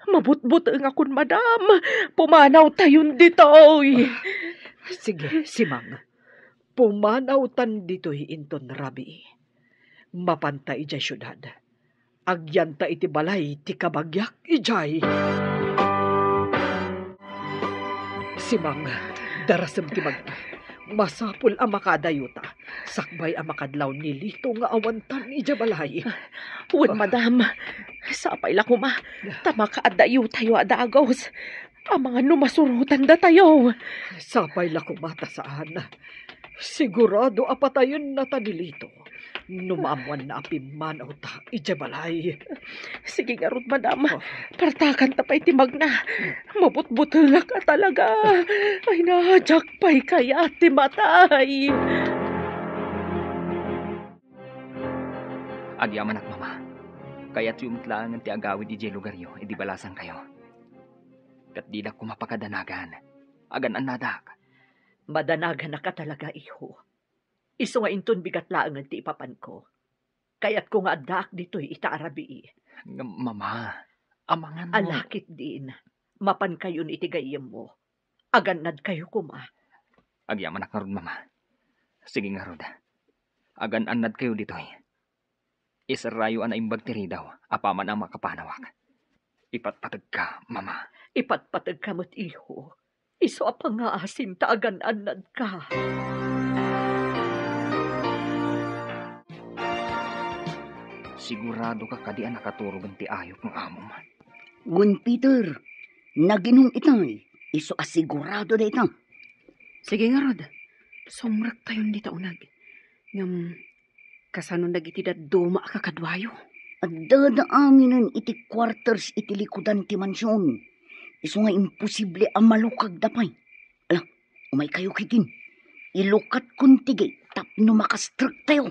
Mabutbutengakon, madam. Pumanawtayon ditoy. Sige, Simang. Pumanawtan ditoy inton rabii. Mapanta idiay siudad. Agyanta iti balay ti kabagiak idiay. Simang, darasem ti magna. Masapul a makaadayuta, sakbay a makadlaw ni Lito nga awantan idiay balay. Wen, madam, sapay la koma, ta makaadayutayo a dagus. Amangan no masurotan datayo. Sapay la koma ta saan. Sigurado a patayenna ta ni Lito no maammoanna a pimmanawta idiay balay. Sige ngarud, madam. Oh. Partakanta pay ti magna. Mabutbutengak a talaga. Ay na, diak pay kayat ti matay. Agyamanak, mama. Kayatyo met laengen ti agawid idiay lugaryo idi balasangkayo. Ket dida koma pakadanagan. Agan-annadak. Madanaganak a talaga, iho. Isu nga inton bigat laengen ti ipapanko. Kayatko nga addaak ditoy ita a rabii. Ngem, mama, amangan no... Ala ketdin, mapankayon iti gayyemmo. Agannadkayo koma. Agyamanak ngarud, mama. Sige ngarud. Agan-annadkayo ditoy. Iserrayo a naimbag ti ridaw apaman a makapanawak. Ipatpategka, mama. Ipatpategka met, iho. Isu a pangngaasim ta agan-annadka. Siguradoka kadi a nakaturogen ti ayup nga amom? Wen, Peter, naginum itay. Isu a sigurado dayta. Sige ngarud, sumrektayon dita uneg. Ngem, kasano dagiti dadduma a kakaduayo? Addada aminen iti quarters iti likudan ti mansion. Isu nga imposible a malukagda pay. Ala, umaykayo ketdin. Ilukatkon ti gate tapno makastrektayo.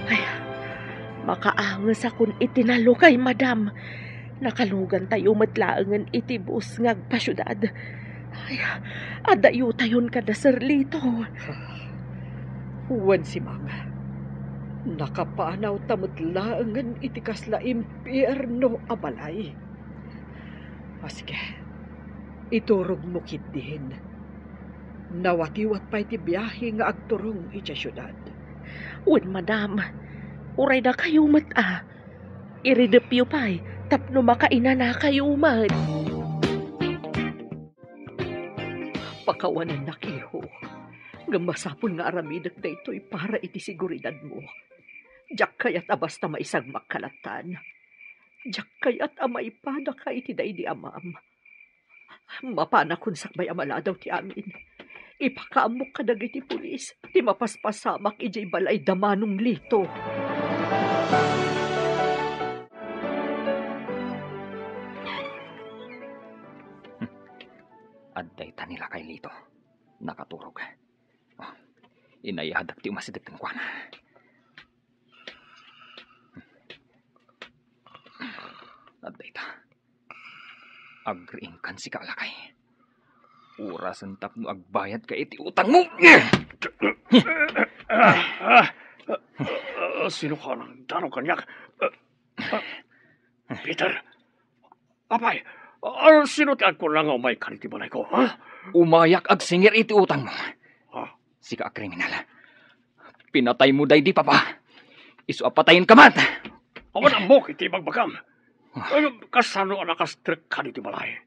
Ay, makaangesakon iti nalukay, madam. Nakalugantayo met laengen iti bus nga agpasiudad. Ay, adayutayon kada Sir Lito. Wen, Simang, nakapanawta met laengen iti kasla impierno a balay. A, sige, iturogmo ketdin. Nawatiwat pay ti biahe nga agturong idiay siudad. Wen, madam, uray dakayo met a. Iridepyo pay tapno makainanakayo met. Pakawanennak, iho. Ngem masapul nga aramidek daytoy para iti seguridadmo. Diak kayat a basta maisagmakka lattan. Diak kayat a maipadaka iti daydi amam. Mapanakon sakbay a maladaw ti amin. Ipakaammok kadagiti pulis ti mapaspasamak idiay balay da Manong Lito. Adda ita ni Lakay Lito. Nakaturog. Ah, inayadak ti umasideg kenkuana. Adda ita. Agriingkan sika, Lakay. Orasen tapno agbayadka iti utangmo. Ah, ah, ah, sino ka nang dano kaniak? Ah, ah, Peter, apay, ah, sino ti agkuna nga umayka iti balayko, ha? Umayak agsingir iti utangmo. Ah. Sika a kriminal. Pinataymo daydi papa. Isu a patayenka met. Awan ammok iti ibagbagam. Ah. Ay, kasano a nakastrekka iti balay?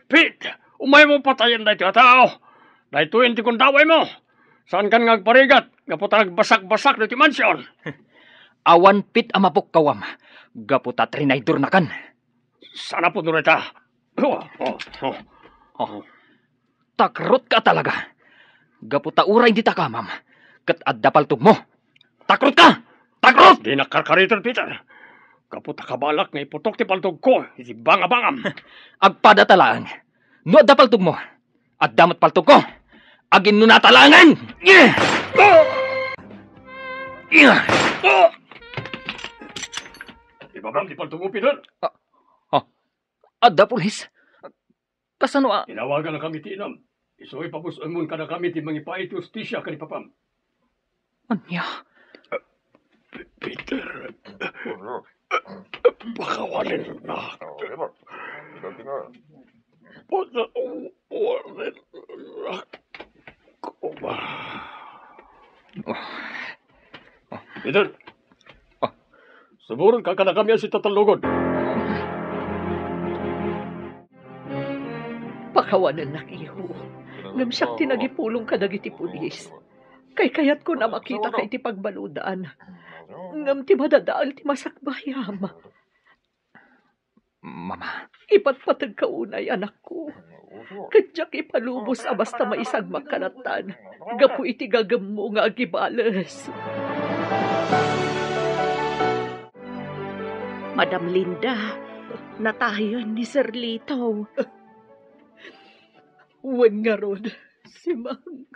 Pete, umaymo patayen daytoy a tao. Daytoyen ti gundawaymo. Saankan nga agparigat gapu ta nagbasakbasak daytoy mansion. awan pit a mapukkawam gapu ta trinaydornakan. Saan a pudno dayta? Oh, oh, oh. Oh, takrotka talaga. Gapu ta uray dita kamam, ket adda paltogmo. Takrotka! Takrot! Dinak karkariten, Peter. Gapu ta kabalak nga iputok ti paltogko iti bangabangam. Agpadata laeng. No adda paltogmo, adda met paltogko. Aginnunata laengen! Ibabam ti paltogmo, Peter. Ah, ah, adda pulis. Kasano a? Tinawaganakami ti inam. Isu ipabus-enmon kadakami ti mangipaay ti hustisia ken ni papam. Ania? Peter, pakawanennak. Pakawanennak koma. Peter, suborenka kadakami a sitatallogod. Pakawanennak, iho. Ngem siak ti nagipulong kadagiti pulis. Kaykayatkon a makitaka iti pagbaludan. Ngem ti madadael ti masakbayam. Mama. Ipatpategka unay, anakko. Ket diak ipalubos a basta maisagmak kanatan gapu iti gagemmo nga agibales. Madam Linda, natayen ni Sir Lito. Wen ngarud, Simang.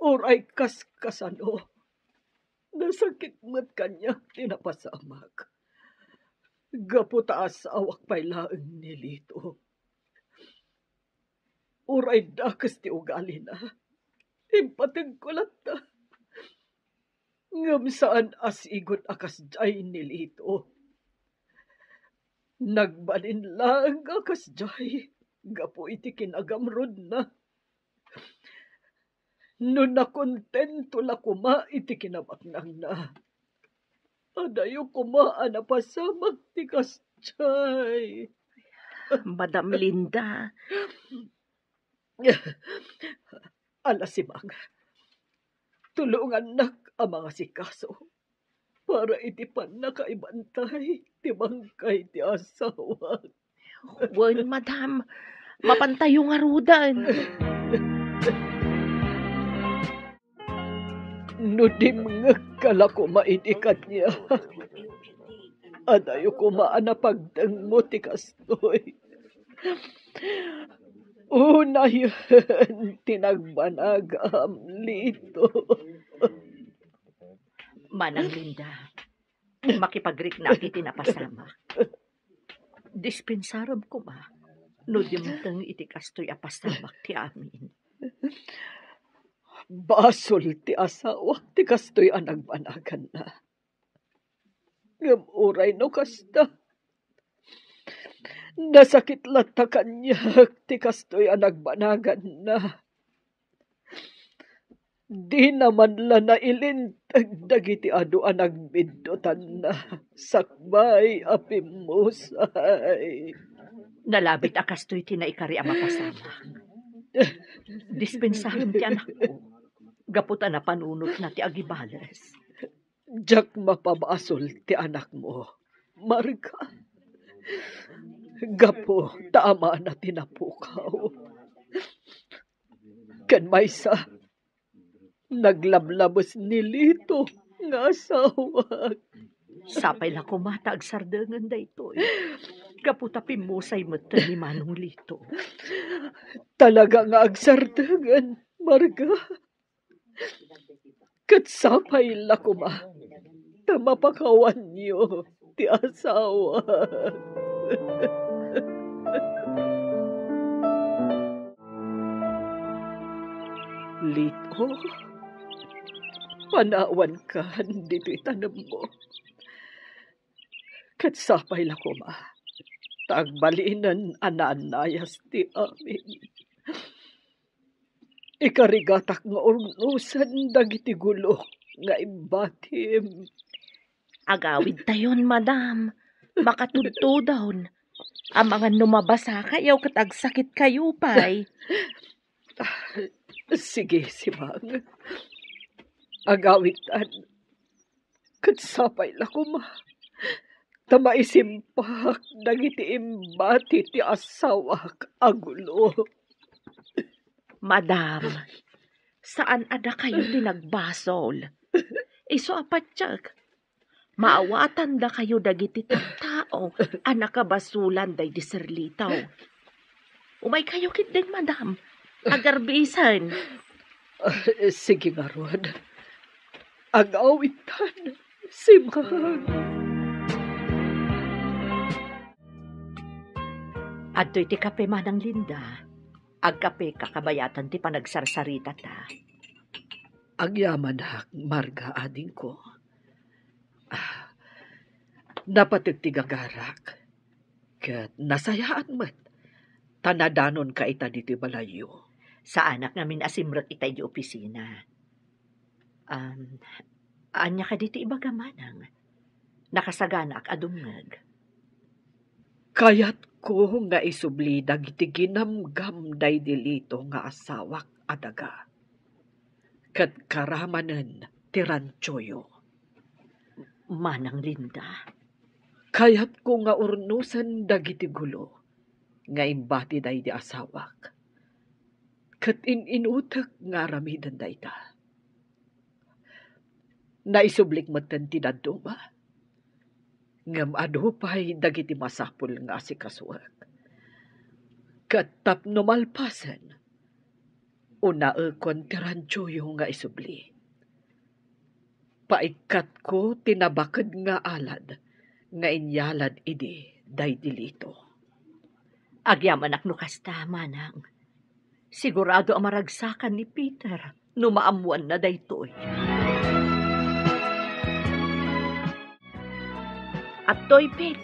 Uray kaskasano, nasakit met kaniak ti napasamak. Gapu ta asawak pay laeng ni Lito. Uray dakes ti ugalina, impategko latta. Ngem saan a sigot a kasdiay ni Lito. Nagbalin laeng a kasdiay gapu iti kinagamrudna. No nakontento la koma iti kinabaknangna, adayo koma a napasamak ti kasdiay. Madam Linda. Ala, Simang, tulongannak a mangasikaso para iti pannakaibantay ti bangkay ti asawak. Wen, madam, mapantayo ngaruden. No dimngegka la koma idi kaniak, adayo koma a napagdengmo ti kastoy. Unayen ti nagbanagam, Lito. Manang Linda, makipagriknak iti napasamak. Dispensarem koma no dimteng iti kastoy a pasamak ti amin. Basol ti asawak ti kastoy a nagbanaganna. Ngem uray no kasta, nasakit latta kaniak ti kastoy a nagbanaganna. Dina man la nailinteg dagiti adu a nagbiddutanna sakbay a pimmusay. Nalabit a kastoy ti naikari a mapasamak. Dispensarem ti anakko, gapu ta napanunotna ti agibales. Diak mapabasol ti anakmo, Marga. Gapu ta amana ti napukaw. Ken maysa, naglablabes ni Lito nga asawak. Sapay la koma ta agsardengen daytoy. Gapu ta pimmusay metten ni Manong Lito. Talaga nga agsardengen, Marga. Ket sapay la koma ta mapakawanyo ti asawa. Lito, panawankan ditoy tanemmo. Ket sapay la koma ta agbalinen a naannayas ti amin. Ikarigatak nga urnosen dagiti gulok nga imbatim. Agawidtayon, madam. Makatudtudon. Amangan no mabasakayo ket agsakitkayo pay. Sige, Simang. Agawidtan. Ket sapay la koma ta maisimpak dagiti imbati ti asawak a gulo. Madam, saan a dakayo ti nagbasol. Isu a patiek, maawatandakayo dagiti tattao a nakabasolan daydi serlitaw. Umaykayo ketdin, madam. Agarbisen. Ah, sige ngarud. Ag-awitan, Simang. Adtoy ti kape, Manang Linda. Agkapeka kabayatan ti panagsarsarita ta. Agyamanak, Marga, adingko. Ah, napateg ti gagarak. Ket nasayaat met ta nadanonka ita ditoy balayyo. Saanak ngamin a simrek ita idiay opisina. Um, ania kadi ti ibagam, Manang? Nakasaganaak a dumngeg. Kayatko nga isubli dagiti ginamgam daydi Lito nga asawak a daga. Ket karamanen ti rantioyo. Manang Linda. Kayatko nga urnosen dagiti gulo nga imbati daydi asawak. Ket in-inutek nga aramiden dayta. Naisublik metten ti dadduma. Ngem adu pay dagiti masapul nga asikasuek. Ket tapno malpasen, unaekon ti rantioyo nga isubli. Paikkatko ti nabaked nga alad nga inyalad idi daydi Lito. Agyamanak no kasta, Manang. Sigurado a maragsakan ni Peter no maammoanna daytoy. Adtoy, Pete,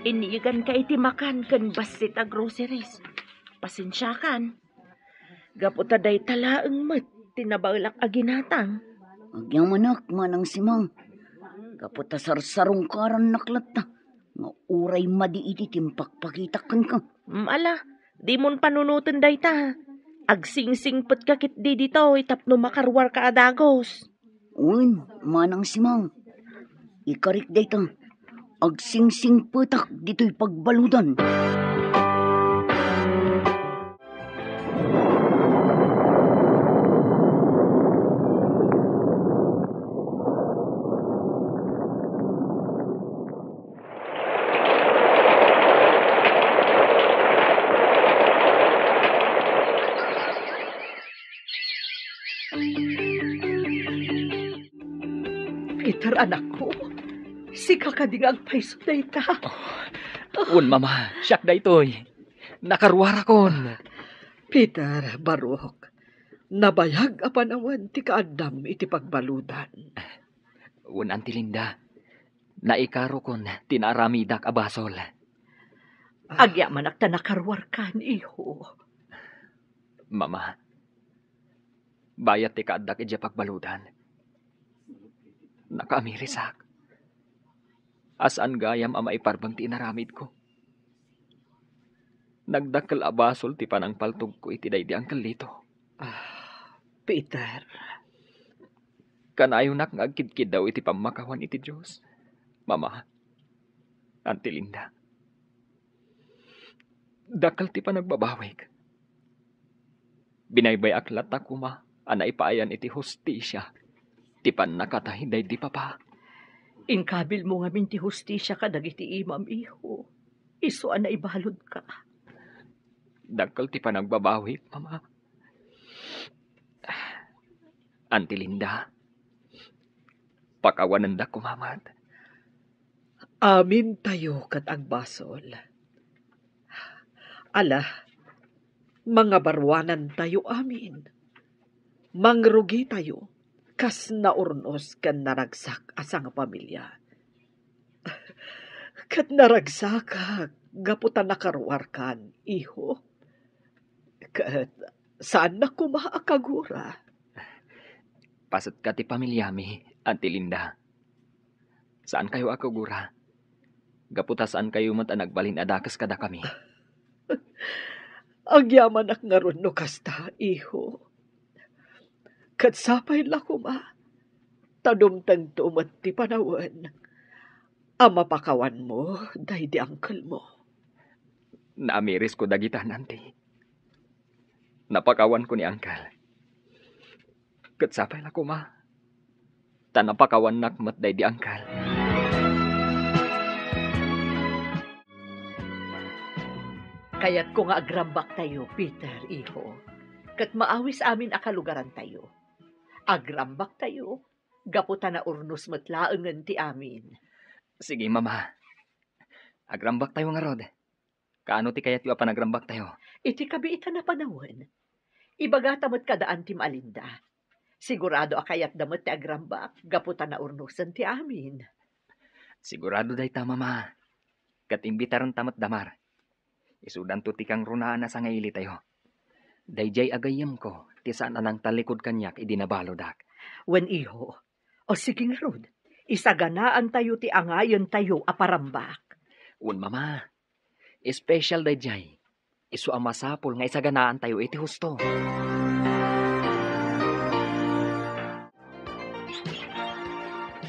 inniganka iti makan ken bassit a groceries. Pasensiakan. Gapu ta dayta laeng met ti nabaelak a ginatang. Agyamanak, Manang Simang. Gapu ta sarsarungkarannak latta nga uray madi iti timpakpakitak kenka. Mm, ala, dimon panunoten dayta. Agsingsingpetka ketdi ditoy tapno makaruarka a dagus. Wen, Manang Simang. Ikarik dayta. Agsingsingpetak ditoy pagbaludan. Peter, anakko, sika kadi nga agpayso dayta? Oh, wen, Mama, siak daytoy. Nakaruarakon. Peter, barok, nabayag a panawen ti kaaddam iti pagbaludan. Wen, Auntie Linda, naikarokon ti naaramidak a basol. Ah. Agyamanak ta nakaruarkan, iho. Mama, bayat ti kaaddak idiay pagbaludan, nakaamirisak a saan gayam a maiparbeng ti inaramidko. Nagdakkel a basol ti panangpaltogko iti daydi Uncle Lito. Ah, Peter. Kanayonak nga agkidkiddaw iti pammakawan iti Dios, Mama, Auntie Linda. Dakkel ti panagbabawik. Binaybay-ak latta koma a naipaayan iti hustisia ti pannakatay daydi papa. Inkabilmo ngamin ti hustisia kadagiti imam, iho. Isu a naibaludka. Dakkel ti panagbabawik, Mama. Auntie Linda, pakawanendak koma met. Amintayo ket agbasol. Ala, mangabaruanantayo amin. Mangrugitayo kas naurnos ken naragsak a sangpamilia. Ket naragsakak gapu ta nakaruarkan, iho. Ket saannak koma a kagura. Pasetka ti pamiliami, Auntie Linda. Saankayo a kagura. Gapu ta saankayo met a nagbalin a dakes kadakami. Agyamanak ngarud no kasta, iho. Ket sapay la koma Ta dumtengto met ti panawen a mapakawanmo daydi angkelmo. Naamirisko dagita, Nanti. Napakawanko ni Angkel. Ket sapay la koma, ta napakawannak met daydi Angkel. Kayatko nga agrambaktayo, Peter, iho, ket maawis amin a kalugarantayo. Agrambaktayo gapu ta naurnos met laengen ti amin. Sige, Mama. Agrambaktayo ngarud. Kaano ti kayatyo a panagrambaktayo? Iti kabiitan a panawen, ibagata met kada Auntie Malinda. Sigurado a kayatda met ti agrambak gapu ta naurnosen ti amin. Sigurado dayta, Mama. Ket imbitarenta met da, Mar. Isudanto ti kangrunaan a sangailitayo. Daydiay a gayyemko ti saan a nangtallikud kaniak idi nabaludak. Wen, iho. O sige ngarud, isaganaantayo ti angayentayo a parambak. Wen, Mama. Espesyal daydiay. Isu a masapul nga isaganaantayo iti husto.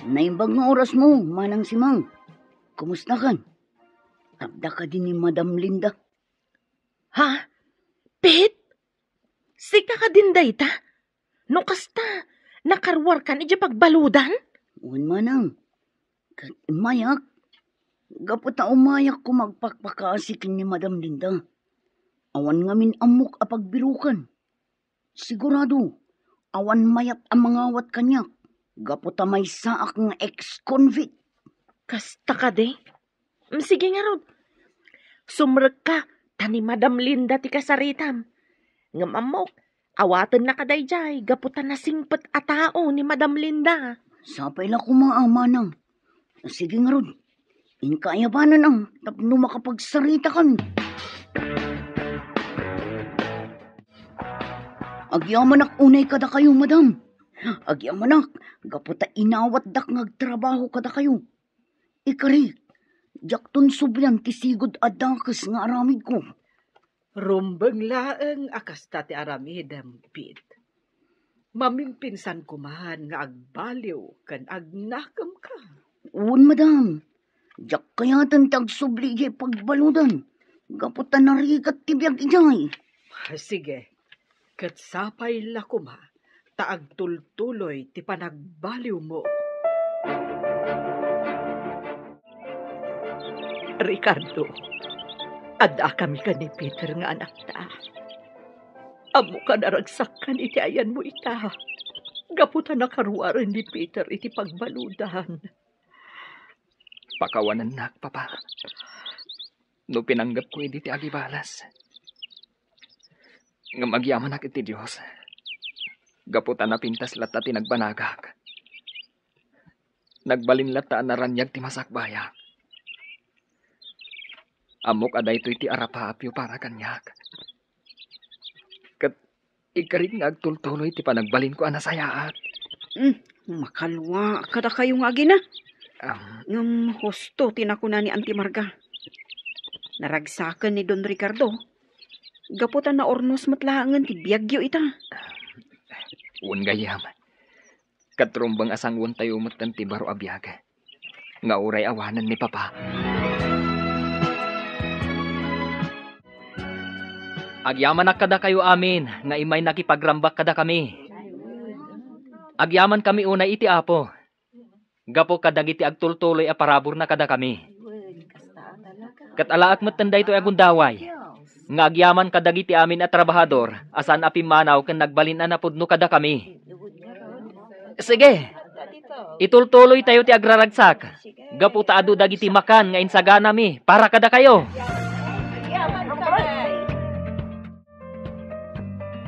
Naimbag nga orasmo, Manang Simang. Kumustakan? Adda kadi ni Madam Linda? Ha? Pete? Sika kadin dayta? No kasta, nakaruarkan idiay pagbaludan? Wen, Manang. Ket immayak, gapu ta umayak koma agpakpakaasi ken ni Madam Linda. Awan ngamin ammok a pagbirukan. Sigurado, awan mayat a mangawat kaniak, gapu ta maysaak nga ex-convict. Kasta kadi? Mm, sige ngarud. Sumrekka, ta ni Madam Linda ti kasaritam. Ngem ammok, awatenna kadaydiay gapu ta nasingpet a tao ni Madam Linda. Sapay la koma a, Manang. Sige ngarud, inka ayabanen a tapno makapagsaritaka. Agyamanak unay kadakayo, Madam. Agyamanak, gapu ta inawatdak nga agtrabaho kadakayo. Ikarik, diakton sublian ti sigud a dakes nga aramidko. Rumbeng laeng a kasta ti aramidem, Pete. Mamimpinsanko man nga agbaliw ken agnakemka. Wen, Madam. Diak kayaten ti agsubli idiay pagbaludan, gapu ta narigat ti biag idiay. Sige, ket sapay la koma ta agtultuloy ti panagbaliwmo. Ricardo, addakami ken ni Peter nga anakta. Ammok a naragsakkan iti ayanmo ita, gapu ta nakaruaren ni Peter iti pagbaludan. Pakawanennak, Papa, no pinanggepko idi ti agibalas. Ngem agyamanak iti Dios, gapu ta napintas latta ti nagbanagak. Nagbalin latta a naraniag ti masakbayak. Ammok a daytoy ti arapaapyo para kaniak. Ket ikarik nga agtultuloy ti panagbalinko a nasayaat. Hmm, makalua kadakayo nga agina. Am. Ngem husto ti nakuna ni Auntie Marga. Naragsaken ni Don Ricardo gapu ta naurnos met laengen ti biagyo ita. Wen, gayyem. Ket rumbeng a sanguentayo metten ti baro a biag nga uray awanen ni Papa. Agyamanak kadakayo amin nga immay nakipagrambak kadakami. Agyamankami unay iti Apo, gapu kadagiti agtultuloy a paraburna kadakami. Ket alaek metten daytoy a gundaway, nga agyaman kadagiti amin a trabahador a saan a pimmanaw ken nagbalin a napudno kadakami. Sige, itultuloytayo ti agraragsak, gapu ta adu dagiti makan nga insaganami para kadakayo.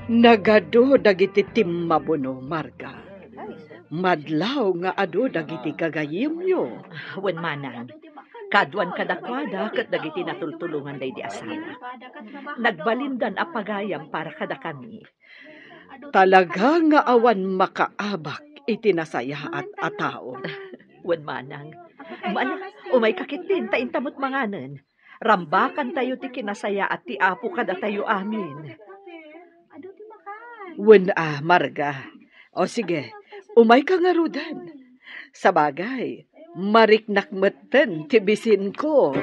Nagadu dagiti timmabuno, Marga. Madlaw nga adu dagiti gagayemyo. Wen, Manang, kaaduan kadakuada ket dagiti natultulongan daydi asawa. Nagbalindan a pagayam para kadakami. Talaga nga awan makaabak iti nasayaat a tao. Wen, Manang. Ala, umayka ketdin, ta inta met manganen. Rambakantayo ti kinasayaat ti Apo kadatayo amin. Wen a, Marga. O sige, umayka ngaruden. Sabagay, mariknak metten ti bisinko.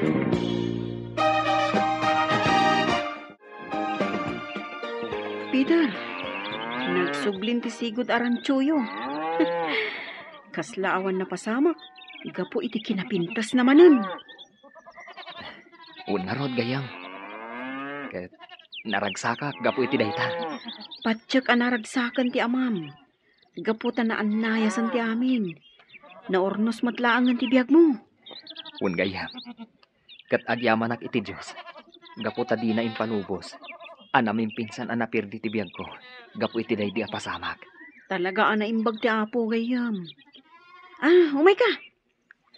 Peter, nagsublin ti sigud a rantsoyo. Kasla awan napasamak, gapu iti kinapintasna manen. Wen ngarud, gayyem. Ket naragsakak gapu iti dayta. Patiek a naragsaken ti amam. Gapu ta naannayasan ti amin. Naurnos met laengen ti biagmo. Wen, gayyem. Ket agyamanak iti Dios, gapu ta dina impalubos a namimpinsan a napirdi ti biagko gapu iti daydi a pasamak. Talaga a naimbag ti Apo, gayyem. Ah, umayka.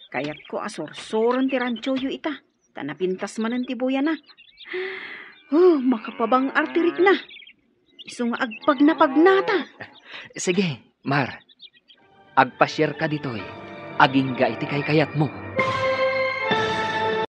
Kayatko a sursuren ti rantsoyo ita, ta napintas manen ti buyana. Oh, makapabang-ar ti rikna. Isu nga agpagnapagnata. Sige, Mar. Agpasiarka ditoy, agingga iti kaykayatmo.